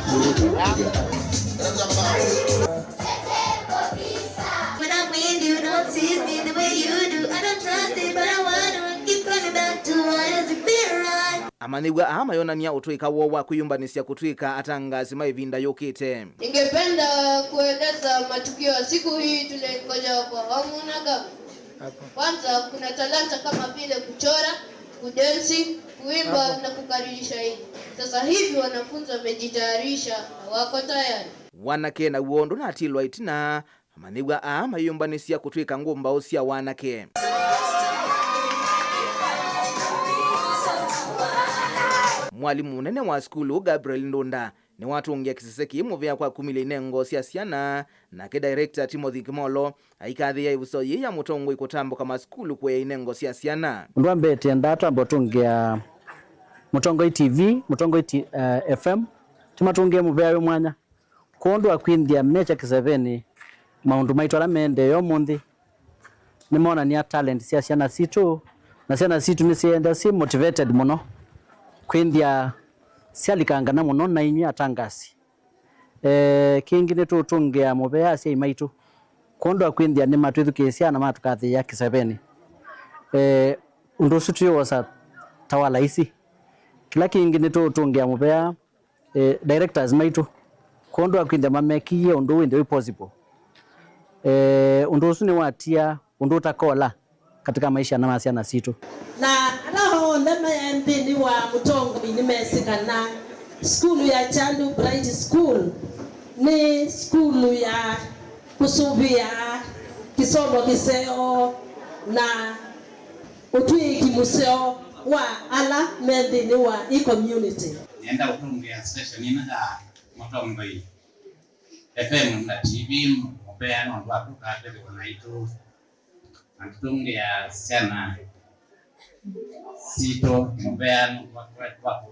When I'm with you, don't see me the way you do. I don't trust it, but I wanna keep coming back to what is it feel right. Amanyĩw'a aa mayonany'a ũtũĩka woo wa kwĩyũmbanĩsya kũtw'ĩka atangaasi ma ĩvinda yũkĩte. Ningependa kueleza matukio ya siku hii tunaingoja kwa hamu na ghamu. Kwanza, kuna talanta kama vile kuchora, kudensi, kuimba na kukariri shairi. Sasa hivi wanafunzi wamejitayarisha na wako tayari. Wanake naw'o ndũnatilwa ĩtina, amanyĩw'a aa mayĩyũmbanĩsya kũtw'ĩka ngũmbaũ sya wanake. Mwalimũ mũnene wa sukulu, Gabriel Ndunda, nĩwatũngĩa kĩsese kĩĩ mũvea kwa kumĩlya inengo sya syana, nake director Timothy Kimolo aikathĩĩa ĩvuso yĩĩ ya mũtongoi kũtambũka masukulu kũea inengo sya syana. Ũndũ wa mbee, tĩendaa twambe ũtũngĩa Mũtongoi T V, Mũtongoi T-, eh, F M, tũmatũngĩe mũvea wĩ mwanya. Kwondũ wa kwĩnthĩa mekya kĩsevenĩ maũndũ maitũ ala maendee ũmũnthĩ, nĩmonany'a talent sya syana sitũ, na syana sitũ nĩsyĩenda syĩ motivated mũno kwĩnthĩa syalikangana mũno na inyw'ĩ atangasi. Eh, kĩngĩ nĩtũũtũngĩa mũvea asyai maitũ kwondũ wa kwĩnthĩa nĩmatwĩthukĩĩsya na matũkathĩĩa kĩsevenĩ. Eh, ũndũ ũsu tũiwosa ta wa laisi. Kĩla kĩngĩ nĩtũũtũngĩa mũvea eh, directors maitũ kwondũ wa kwĩnthĩa mamekĩie ũndũ ũũ wĩnthĩwe wĩ possible. Eh, ũndũ ũsu nĩwatia ũndũ ũtakola katika maisha na ma syana sitũ. Na ala onthe me nthĩnĩ wa mũtongoi nĩmesĩ kana sukulu ya Chandu Bright School nĩ sukulu ya kũsũvĩa kĩsomo kĩseo na ũtw'ĩĩki mũseo wa ala me nthĩnĩ wa ĩ community. Nĩenda ũtũngĩa station ĩno ya Mũtongoi F M na T V mũvea nũndũ wa kũkatĩthĩwa naitũ na tũtũngĩa syana sitũ mũvea nũndũ wa kũ-, wa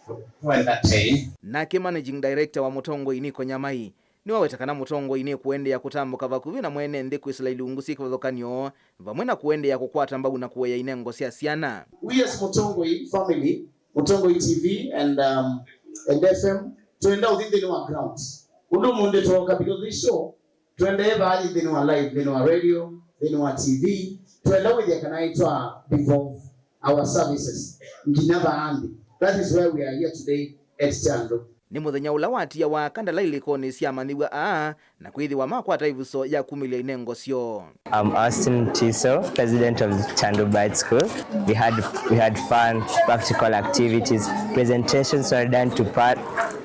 kũ-, kũ entertain. Nake managing director wa Mũtongoi Niko Nyamai nĩwaweta kana mũtongoi nĩkũendeea kũtambũka vakuvĩ na mwene nthĩ kwĩsĩla ilungu syĩ kĩvathũkany'o, vamwe na kũendeea kũkwata mbau na kũea inengo sya syana. We as Mũtongoi family, Mũtongoi T V and, um, and F M, twenda ũthi nthĩnĩ wa grounds. Ũndũ ũmũnthĩ twoka because this show, twendee vaa nthĩnĩ wa live, nthĩnĩ wa radio, nthĩnĩ wa T V, twenda wĩthĩa kana itwa devolve our services nginya vaa nthĩ. That is why we are here today at Chandu. Nĩ mũthenya ũla watiawa kandala ilĩkonĩ sya amanyĩw'a aa na kwĩthĩwa makwata ĩvuso ya kumĩlya inengo syoo. I'm Austin Tiso, president of Chandu Bright School. We had, we had fun, practical activities, presentations were done to par-,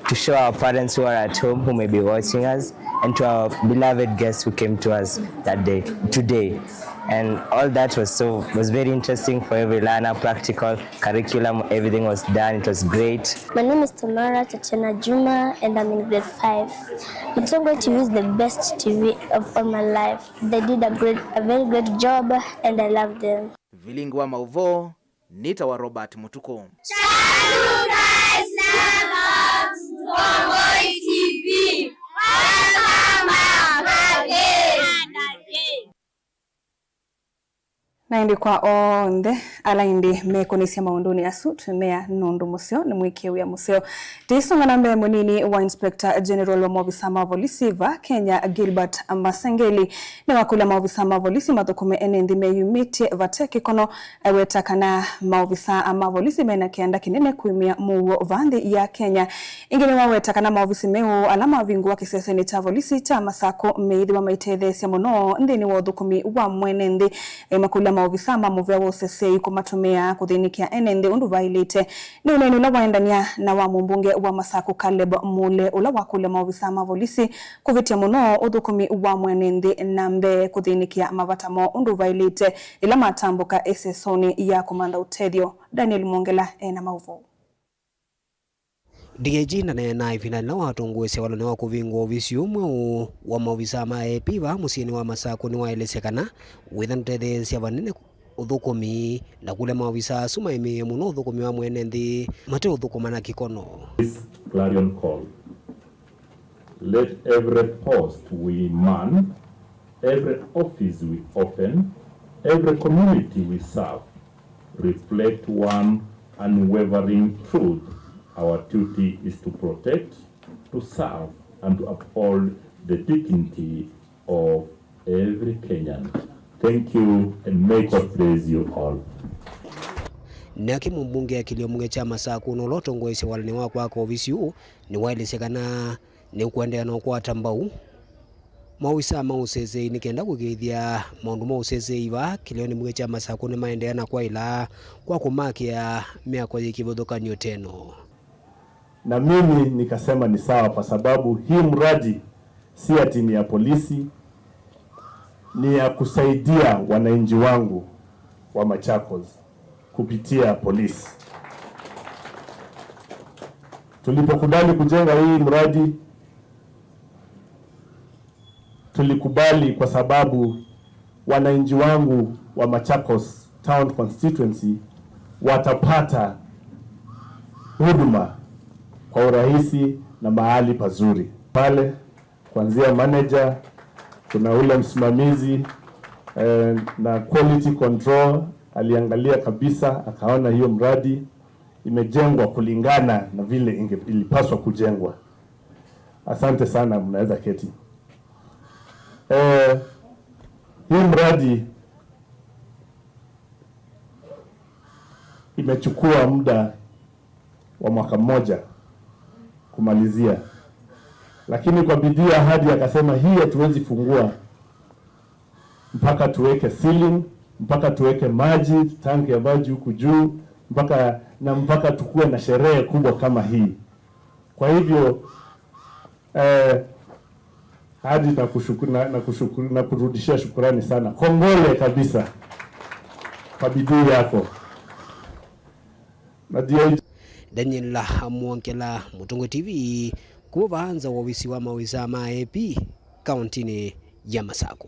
to show our parents who are at home who may be watching us, and to our beloved guests who came to us that day, today. And all that was so, was very interesting for every learner, practical, curriculum, everything was done, it was great. My name is Tamara Tatiana Juma and I'm in grade five. Mutongoi T V is the best T V of all my life. They did a great, a very great job and I love them. Vilingi wa mauvoo, nĩtawa Robert Mũtukũ. Chandu Bright School, Mutongoi T V, welcome back again. Na ĩndĩ kwa onthe ala ĩndĩ mekũnĩsya maũndũnĩ asu, twĩmea nũndũ mũseo nĩ mwĩkĩe wĩa mũseo. Tĩsonga na mbee, mũnini wa Inspector General wa maovisa ma volisi va Kenya, Gilbert Masengeli, nĩwakũlya maovisa ma volisi mathũkũme ene nthĩ meyumĩtye vate kĩkono. Aweta kana maovisa ma volisi mena kĩanda kĩnene kwĩmĩa mũuo va nthĩ ya Kenya. Ĩngĩ nĩwaweta kana maovisi meũ ala mavingũwa kĩsesenĩ kya volisi kya Masakũ meĩthĩwa maitetheesya mũno nthĩnĩ wa ũthũkũmi wa mwene nthĩ. Makũlya maovisa ma mũvea wa ũseseĩ kũmatũmĩa kũthĩnĩkĩa ene nthĩ ũndũ vaĩlĩte. Nĩ ũneeni ũla waendany'a na wa mũmbunge wa Masakũ Caleb Mule, ũla wakũlya maovisa ma volisi kũvĩtya mũno ũthũkũmi wa mwene nthĩ na mbee kũthĩnĩkĩa mavata moo ũndũ vaĩlĩte ĩla matambũka ĩsesonĩ ya kũmantha ũtethyo. Daniel Mwongela ena maũvoo. D I G ndaneena ĩvinda yĩla watongosya walũnĩ wa kũvingũa ovisi ũũ mweũ wa maovisa ma A P vaa mũsyĩnĩ wa Masakũ nĩwaelesya kana wĩtha ndũtetheesya vanene ũthũkũmi, na kũlya maovisa asu maĩmĩĩe mũno ũthũkũmi wa mwene nthĩ mate ũthũkũma na kĩkono. This clarion call. Let every post we man, every office we open, every community we serve reflect one unwavering truth: our duty is to protect, to serve, and to uphold the dignity of every Kenyan. Thank you and may God bless you all. Nake mũmbunge Kilio Mũnge kya Masakũ, na ũla ũtongoesye walani wa kwaka ovisi ũũ, nĩwaelesya kana nĩũkũendeea na ũkwata mbau maovisa ma ũseseĩ nĩ kenda kũĩkĩĩthya maũndũ ma ũseseĩ vaa Kĩlĩonĩ Mũnge kya Masakũ nĩmaendeea na kwaĩla kwa kũmakĩa myako yĩ kĩvathũkany'o teno. Na mimi nikasema ni sawa, kwa sababu hii mradi si ati ni ya polisi, ni ya kusaidia wananchi wangu wa Machakos kupitia polisi. Tulipokubali kujenga hii mradi, tulikubali kwa sababu wananchi wangu wa Machakos Town Constituency watapata huduma kwa urahisi na mahali pazuri. Pale, kuanzia manager, kuna ule msimamizi, eh, na quality control aliangalia kabisa, akaona hiyo mradi imejengwa kulingana na vile inge-, ilipaswa kujengwa. Asante sana, mnaweza keti. Eh, hii mradi imechukua muda wa mwaka mmoja kumalizia, lakini kwa bidii ya Hadi akasema, "Hii hatuwezi fungua mpaka tuweke ceiling, mpaka tuweke maji, tanki ya maji huku juu, mpaka, na mpaka tukuwe na sherehe kubwa kama hii." Kwa hivyo, eh, Hadi, nakushukuru, na, nakushukuru, nakurudishia shukurani sana. Kongole kabisa kwa bidii yako. Na D I G. Daniel Mwongela, Mũtongoi T V, kuma vaa nza wa ovisi wa maovisa ma A P kauntinĩ ya Masakũ.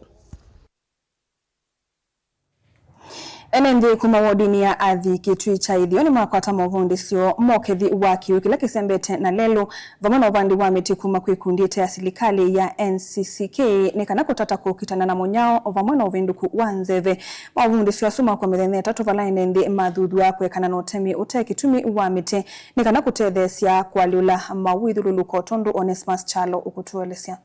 Ene nthĩ kuma wodinĩ ya Athi Kĩtui kya Ĩtheo nĩmakwata movundĩsyo ma ũkethi wa kĩw'ũ kĩla kĩsembete na lelũ, vamwe na ũvandi wa mĩtĩ kuma kwĩ ikundi ĩte ya silikalĩ ya N C C K nĩ kana kũtata kũkitana na mũnyao vamwe na ũvĩndũku wa nzeve. Movundĩsyo asu makw'a mĩthenya ĩtatũ vala ene nthĩ mathuthwaa kũekana na ũtemi ũte kĩtumi wa mĩtĩ nĩ kana kũtetheesya kũalyũla mawĩthyũlũlũko, tondũ Onesmus Kyalo ũkũtũelesya.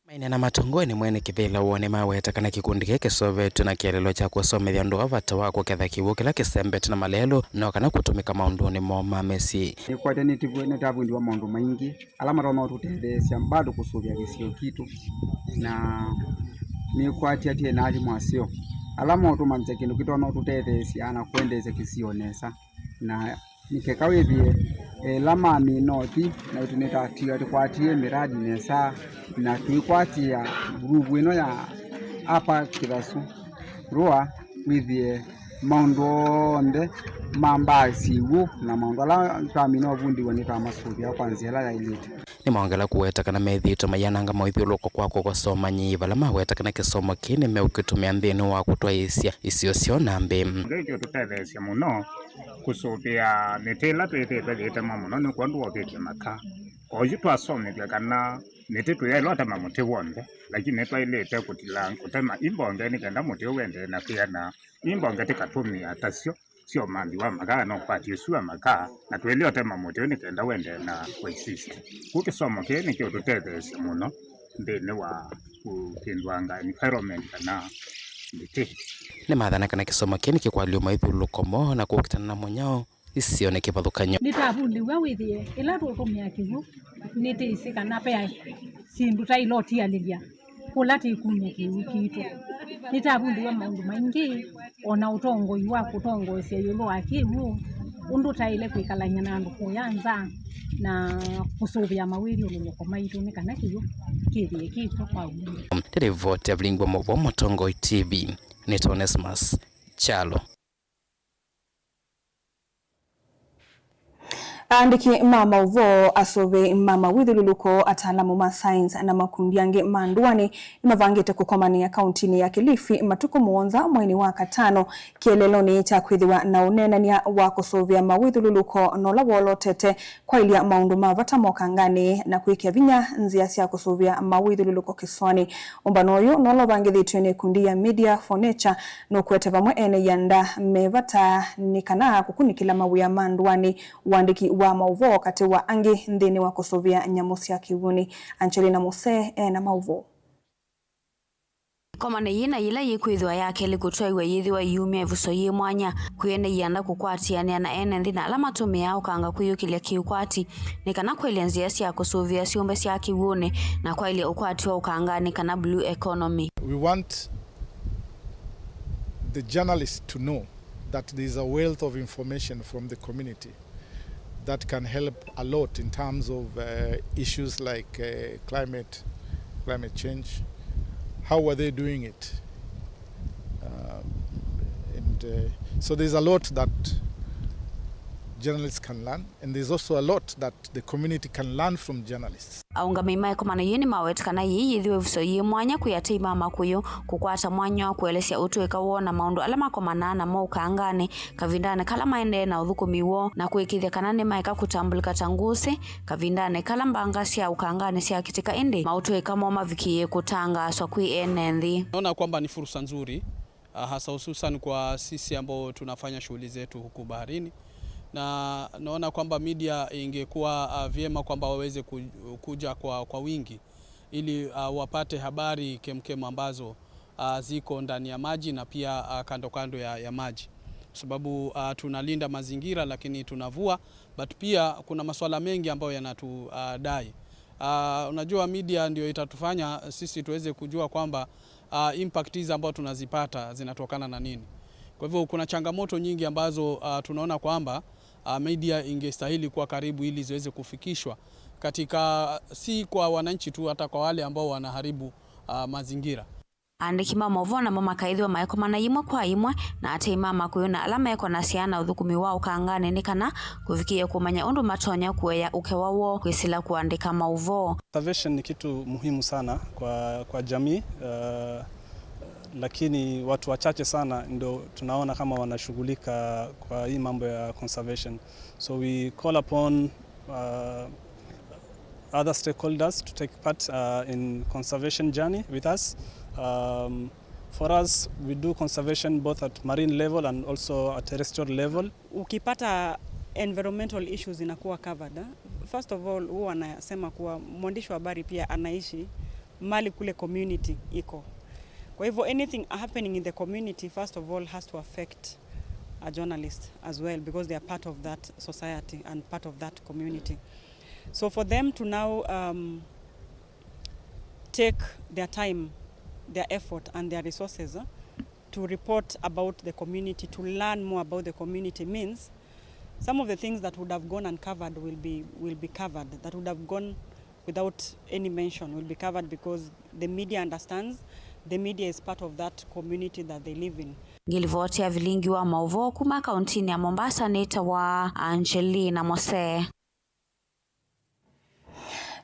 Maineena matongoe nĩ mwene kĩvĩla woo nĩmaweta kana kĩkundi kĩĩ kĩseũvĩtw'e na kĩeleelo kya kũsomethya andũ aa vata wa kũketha kĩw'ũ kĩla kĩsembete na malelũ no kana kũtũmĩka maũndũnĩ moo ma mĩsyĩ. Nĩkwatya nĩtavundiwa maũndũ maingĩ ala matonya ũtũtetheesya bado kũsũvĩa kĩsio kitũ, na nĩkwatya twĩ na alimũ aseo ala maũtũmanyĩsya kĩndũ kĩtonya ũtũtetheesya na kũendeesya kĩsio nesa. Na nĩ keka wĩthĩe ĩla mamina ũthi, naitũ nĩtatiwa tũkwatie mĩradi nesa, na tũikwatĩa nguruvu ĩno ya Upper Kĩthasu Rũa, wĩthĩe maũndũ onthe ma mbaa syĩw'ũ na maũndũ ala twamina ũvundĩw'a nĩtwamasũvĩa kwa nzĩa ĩla yaĩlĩte. Nĩmaongela kũweta kana methĩĩtwe maiananga mawĩthyũlũlũko kwa kũkosa ũmanyi, vala maweta kana kĩsomo kĩĩ nĩmeũkĩtũmĩa nthĩnĩ wa kũtwaĩĩsya isio syoo na mbee. Kĩu kĩũtũtetheesya mũno kũsũvĩa mĩtĩ ĩla twĩthĩĩtwe yĩitemwa mũno nĩ kwondũ wa ũvĩtyo maka. Oyu twasomethw'a kana Mĩtĩ tũyaĩle ũtema mũtĩ w'onthe, lakini nĩtwaĩlĩte kũtilanga kũtema imbonge nĩ kenda mũtĩ ũũ ũendee na kwĩana. Imbonge tũkatũmĩa tasyo sya ũmanthi wa makaa na ũkwati ũsu wa makaa, na twaĩle ũtema mũtĩ ũũ nĩ kenda ũendee na kũ exist. Kwoou kĩsomo kĩĩ nĩkĩũtũtetheesya mũno nthĩnĩ wa kũkindwanga environment kana mĩtĩ. Nĩmathana kana kĩsomo kĩĩ nĩkĩkwalĩw'a maithyũlũlũko moo na kũkitana na mũnyao isioneke kĩvathũkany'o. Nĩtavundĩw'a wĩthĩe ĩla tũũtũmĩa kĩw'ũ nĩtĩsĩ kana ve syĩndũ taĩle ũtialĩlya kũla tĩkumya kĩw'ũ kitũ. Nĩtavundĩw'a maũndũ maingĩ, o na ũtongoi wa kũtongoesya ĩũlũ wa kĩw'ũ, ũndũ taĩle kwĩkalany'a na andũ kũya nza, na kũsũvĩa mawĩthyũlũlũko maitũ nĩ kana kĩw'ũ kĩthĩe kĩkw'a kwa wingĩ. Nĩ rivoti ya Vilingi wa Mauvoo, Mũtongoi T V, nĩtawa Onesmus Kyalo. Aandĩki ma maũvoo, asũvĩi ma mawĩthyũlũlũko, ataalamu ma science na makundi angĩ ma ndũanĩ nĩmavangĩte kũkomanĩa kauntinĩ ya Kilifi matukũ mũonza mweinĩ wa katano kĩeleelonĩ kya kwĩthĩwa na ũneenany'a wa kũsũvĩa mawĩthyũlũlũko na ũla wolotete kwaĩlya maũndũ ma vata mokanganĩ na kwĩkĩa vinya nzĩa sya kũsũvĩa mawĩthyũlũlũko kĩsoanĩ. Ũmbano ũyũ nũla ũvangĩthĩtw'e nĩ ĩkundi ya Media for Nature nũkwete vamwe ene ianda me vata nĩ kana kũkunĩkĩla mawĩa ma ndũanĩ, ũandĩki wa maũvoo katĩ wa angĩ nthĩnĩ wa kũsũvĩa nyamũ sya kĩw'ũnĩ. Angelina Muse ena maũvoo. Ĩkomano yĩĩ na yĩla yĩkwĩthĩwa ya kelĩ kũtwaĩwa yĩthĩwa iyumya ĩvuso yĩ mwanya kwĩ ene ianda kũkwatĩanĩa na ene nthĩ na ala matũmĩaa ũkanga kwĩyũkĩlya kĩũkwati nĩ kana kwaĩlya nzĩa sya kũsũvĩa syũmbe sya kĩw'ũnĩ na kwaĩlya ũkwati wa ũkanganĩ kana blue economy. We want the journalists to know that there is a wealth of information from the community that can help a lot in terms of, uh, issues like, uh, climate, climate change. How were they doing it? Um, and, uh, so there's a lot that journalists can learn, and there's also a lot that the community can learn from journalists. Aũngamĩi ma ĩkomano yĩĩ nĩmaweta kana yĩĩ yĩthĩwe ĩvuso yĩ mwanya kwĩ atei ma makũyũ kũkwata mwanya wa kũelesya ũtũĩka woo na maũndũ ala makomanaa namo ũkanganĩ kavindanĩ kala maendee na ũthũkũmi woo, na kũĩkĩĩthya kana nĩmaeka kũtambũlĩka ta ngũsĩ kavindanĩ kala mbanga sya ũkanganĩ syakitĩka, ĩndĩ maũtũĩka moo mavikĩĩe kũtangaaswa kwĩ ene nthĩ. Naona kwamba ni fursa nzuri, ah, hasa hususan kwa sisi ambao tunafanya shughuli zetu huku baharini. Na naona kwamba media ingekuwa, ah, vyema kwamba waweze ku-, kuja kwa, kwa wingi ili, ah, wapate habari kemkem ambazo, ah, ziko ndani ya maji na pia, ah, kando kando ya, ya maji. Kwa sababu, ah, tunalinda mazingira lakini tunavua, but pia kuna masuala mengi ambayo yanatudai. Ah, unajua media ndio itatufanya sisi tuweze kujua kwamba, ah, impact hizi ambazo tunazipata zinatokana na nini. Kwa hivyo kuna changamoto nyingi ambazo, ah, tunaona kwamba, ah, media ingestahili kuwa karibu ili ziweze kufikishwa katika, si kwa wananchi tu, hata kwa wale ambao wanaharibu, ah, mazingira. Aandĩki ma maũvoo namo makaĩthĩwa maĩkomana yĩmwe kwa yĩmwe na atei ma makũyũ na ala mekonasya na ũthũkũmi wa ũkanganĩ nĩ kana kũvikĩĩa kũmanya ũndũ matonya kũea ũkewa woo kwĩsĩla kũandĩka maũvoo. Conservation ni kitu muhimu sana kwa, kwa jamii, uh, lakini watu wachache sana ndio tunaona kama wanashughulika kwa hii mambo ya conservation. So we call upon, uh, other stakeholders to take part, uh, in conservation journey with us. Um, for us, we do conservation both at marine level and also at terrestrial level. Ukipata environmental issues inakuwa covered, eh? First of all, huwa anasema kuwa mwandishi wa habari pia anaishi mali kule community iko. Kwa hivyo, anything happening in the community, first of all, has to affect a journalist as well, because they are part of that society and part of that community. So for them to now, um, take their time, their effort and their resources, uh, to report about the community, to learn more about the community means some of the things that would have gone uncovered will be, will be covered, that would have gone without any mention will be covered because the media understands, the media is part of that community that they live in. Ngĩlivoti ya Vilingi wa maũvoo kuma kauntinĩ ya Mombasa nĩtawa Angelina Mose.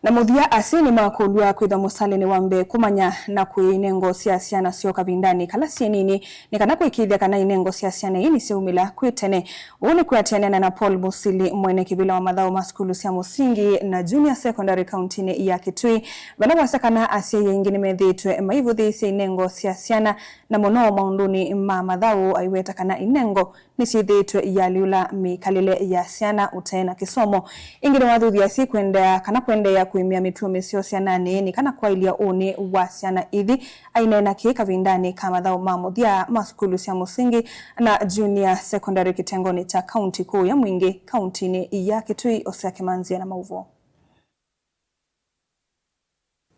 Na mũthya, asyai nĩmakũlw'a kwĩthwa mũsalĩnĩ wa mbee kũmanya na kũĩ inengo sya syana syoo kavindanĩ kala syĩ nini, nĩ kana kũĩkĩĩthya kana inengo sya syana ii nĩsyaumĩla kwĩ tene. Ũu nĩ kwĩatĩanĩa na Paul Musili, mwene kĩvĩla wa mathaũ ma sukulu sya mũsingi na junior secondary kauntinĩ ya Kitui, vala wasya kana asyai aingĩ nĩmethĩĩtwe maivũthĩĩsya inengo sya syana, na mũno maũndũnĩ ma mathaũ, aiweta kana inengo nĩsyĩthĩĩtwe ialyũla mĩkalĩle ya syana ũtee na kĩsomo. Ĩngĩ nĩwathuthya asyai kũendeea kana kũendeea kũĩmĩa mĩtuo mĩseo syananĩ nĩ kana kwaĩlya ũnĩ wa syana ithi. Aineena kĩĩ kavindanĩ ka mathaũ ma mũthya ma sukulu sya mũsingi na junior secondary kĩtengonĩ kya kaunti kũũya Mwingĩ, kauntinĩ ya Kitui, Osea Kĩmanzia na maũvoo.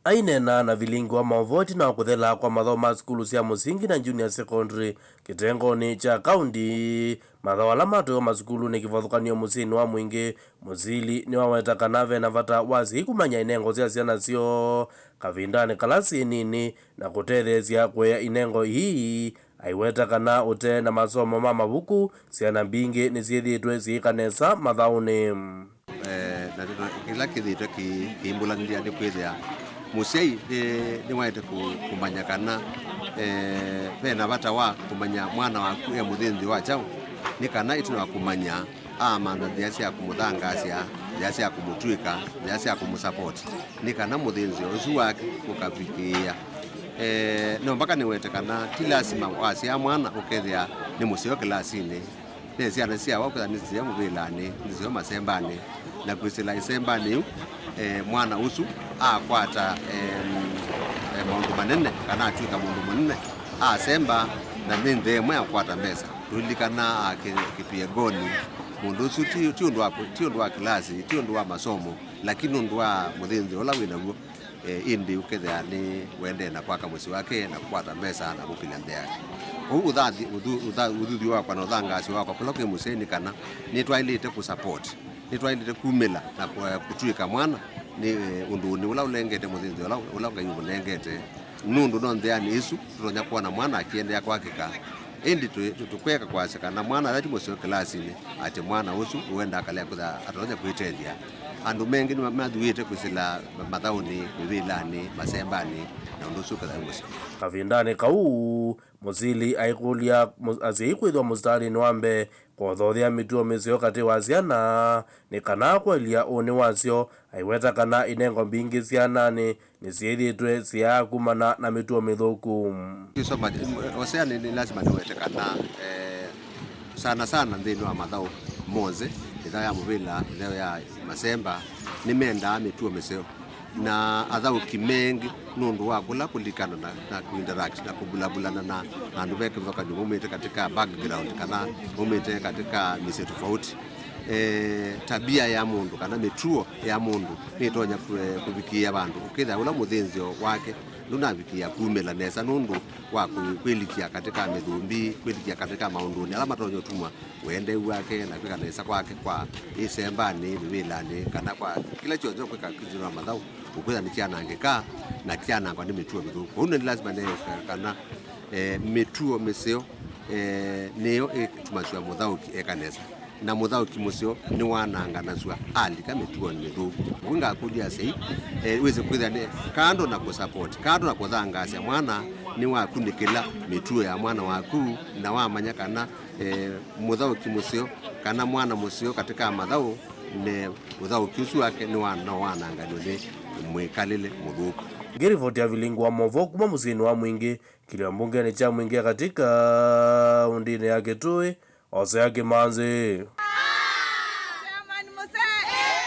Aineena na vilingi wa maũvoo ĩtina wa kũthela kwa mathaũ ma sukulu sya mũsingi na junior secondary kĩtengonĩ kya kaunti, mathaũ ala matwaĩwa masukulunĩ kĩvathũkany'o mũsyĩnĩ wa Mwingĩ, Musili nĩwaweta kana ve na vata wa asyai kũmanya inengo sya syana syoo kavindanĩ kala syĩ nini na kũtetheesya kũea inengo ii. Aiweta kana ũtee na masomo ma mavuku, syana mbingĩ nĩsyĩthĩĩtwe syĩka nesa mathaũnĩ. Eh, na, na kĩla kĩthĩĩtwe kĩ-, kĩimbũlanĩlya nĩ kwĩthĩa mũsyai nĩ, nĩwaĩte kũ-, kũmanya kana, eh, ve na vata wa kũmanya mwana waku e mũthĩnzĩo wa kyaũ, nĩ kana ĩtina wa kũmanya, amantha nzĩa sya kũmũthangaasya, nzĩa sya kũmũtw'ĩka, nzĩa sya kũmũsupport, nĩ kana mũthĩnzĩo ũsu wake ũkavikĩĩa. Eh, no mpaka nĩwete kana ti lasima wasyaa mwana ũkethĩa nĩ mũseo kĩlasinĩ. Ve syana syawa ũkethĩa nĩsiseo mũvĩlanĩ, nĩsiseo masembanĩ, na kwĩsĩla ĩsembanĩ yĩu, eh, mwana ũsu akwata, em, eh, maũndũ manene kana atw'ĩka mũndũ mũnene, asemba, na nĩ nthĩ ĩmwe akwata mbesa. Tũlilikana, ah, kĩ-, kĩpiengoni, mũndũ ũsu ti, ti ũndũ wa kũ-, ti ũndũ wa kĩlasi, ti ũndũ wa masomo, lakini nũndũ wa mũthĩnzĩo ũla wĩ naw'o, eh, ĩndĩ ũkethĩa nĩ wendee na kwaka mũsyĩ wake na kũkwata mbesa na kũkĩlya nthĩ yake. Ũu ũthathi-, ũthu-, ũtha-, ũthuthyo wakwa na ũthangaasyo wakwa kũla kwĩ mũsyai nĩ kana nĩtwaĩlĩte kũ support, nĩtwaĩlĩte kumĩla na kũ-, kũtw'ĩka mwana nĩ, eh, ũndũnĩ ũla ũlengete mũthĩnzĩo ũla, ũla Ngai ũmũnengete. Nũndũ no nthĩanĩ ĩsu tũtonya kwona mwana akĩendeea kwakĩka. Ĩndĩ tũ-, tũ-, tũkweka kwasya kana mwana ala ti mũseo kĩlasinĩ, atĩ mwana ũsu ũendaa kalea kwĩthĩa atonya kwĩtethya. Andũ mengĩ nĩmathuĩte kwĩsĩla mathaũnĩ, mĩvĩlanĩ, masembanĩ, na ũndũ ũsu ũkethĩa wĩ mũseo. Kavindanĩ kau, Musili aikũlya mũ-, asyai kwĩthwa mũsitalĩnĩ wa mbee kũthothea mĩtuo mĩseo katĩ wa syana, nĩ kana kwaĩlya ũnĩ wasyo. Aiweta kana inengo mbingĩ syananĩ nĩsyĩthĩĩtwe syaa kumana na mĩtuo mĩthũku. Kĩsoma, Osea nĩ, nĩ lasima nĩwete kana, eh, sana sana nthĩnĩ wa mathaũ monthe, ĩthaũ ya mũvĩla, ĩthaũ ya masemba, nĩmendaa mĩtuo mĩseo. Na athaũki mengĩ nũndũ wa kũla kũlikana na, na kũinteract na kũvulavulana na andũ me kĩvathũkany'o maumĩte katika background kana maumĩte katika mĩsyĩ tofauti. Eh, tabia ya mũndũ kana mĩtuo ya mũndũ nĩtonya kũ-, eh, kũvikĩĩa vandũ ũkĩthĩa ũla mũthĩnzĩo wake ndũnavikĩĩa kumĩla nesa nũndũ wa kwĩ-, kwĩlikya katika mĩthũmbi, kwĩlikya katika maũndũnĩ ala matonya ũtumwa ũendeu wake na kwĩka nesa kwake kwa ĩsembanĩ, mĩvĩlanĩ, kana kwa kĩla kyonthe ũkwĩka nthĩnĩ wa mathaũ, ũkwĩtha nĩkyanangĩka na kyanangwa nĩ mĩtuo mĩthũku. Kwoou nĩ lasima nĩwĩsĩ kana, eh, mĩtuo mĩseo, eh, nĩyo ĩtumasya mũthaũki eka nesa. Na mũthaũki mũseo nĩwananganasw'a alika mĩtuonĩ mĩthũku. Ũu ngakũlya asyai, eh, wĩsĩ kwĩthĩa nĩ kando na kũsupport, kando na kũthangaasya mwana, nĩwakunĩkĩla mĩtuo ya mwana waku, na wamanya kana, eh, mũthaũki mũseo kana mwana mũseo katika mathaũ, ne ũthaũki ũsu wake nĩwa-, no wananganw'e nĩ mwĩkalĩle mũthũku. Ngĩrivoti ya vilingi wa maũvoo kuma mũsyĩnĩ wa Mwingĩ, kĩlio mbungenĩ kya Mwingĩ ya Katĩ kaũndĩnĩ ya Kitui, Osea Kĩmanzĩ.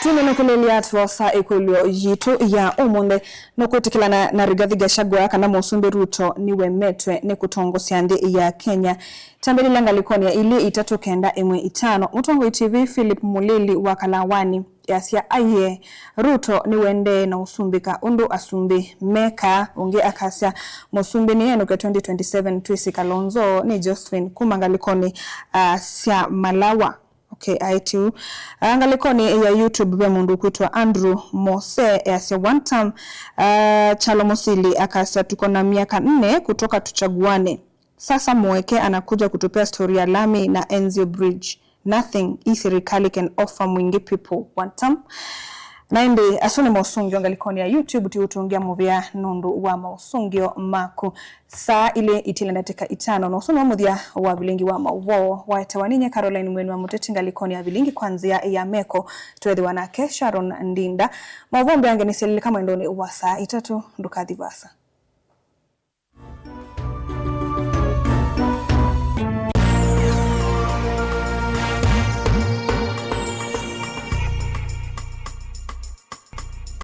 Twĩnũkĩlĩlya twosa ĩkũlyo yitũ ya ũmũnthĩ, nũkwĩtĩkĩlana na Rigathi Gachagua kana Mũsumbĩ Ruto nĩwemetwe nĩ kũtongosya nthĩ ya Kenya? Tambĩlĩlya ngalĩkonĩ ya ilĩ itatũ kenda ĩmwe itano. Mũtongoi T V Philip Mulili wa Kalawani easya aiee, Ruto nĩwendee na ũsumbĩka ũndũ asumbĩ mekaa. Ũngĩ akasya, mũsumbĩ nĩenũke twenty twenty-seven twĩsĩ Kalonzo nĩ Josephine kuma ngalĩkonĩ, ah, sya Malawa. Okay, aĩtye ũu. Ah, ngalĩkonĩ ya YouTube ve mũndũ ũkwĩtwa Andrew Mose easya one term, ah, Kyalo Musili akasya tuko na miaka nne kutoka tuchaguane. Sasa Mweke anakuja kutupea story ya lami na Enzio Bridge. Nothing hii serikali can offer Mwingi people one term. Na ĩndĩ, asu nĩ mosũngĩo ngalĩkonĩ ya YouTube, tiũtũngĩa mũvea nũndũ wa maũsũngĩo maku. Saa ilĩ itilĩ ndatĩka itano, na ũsu nĩwe mũthya wa vilingi wa maũvoo waetewa ninye Caroline Mweni wa Mũteti ngalĩkonĩ ya vilingi kwa nzĩa ya meko. Tweethĩwa nake Sharon Ndinda. Maũvoo mbeange nĩsyalilika mwendonĩ wa saa itatũ, ndũkathi vaasa.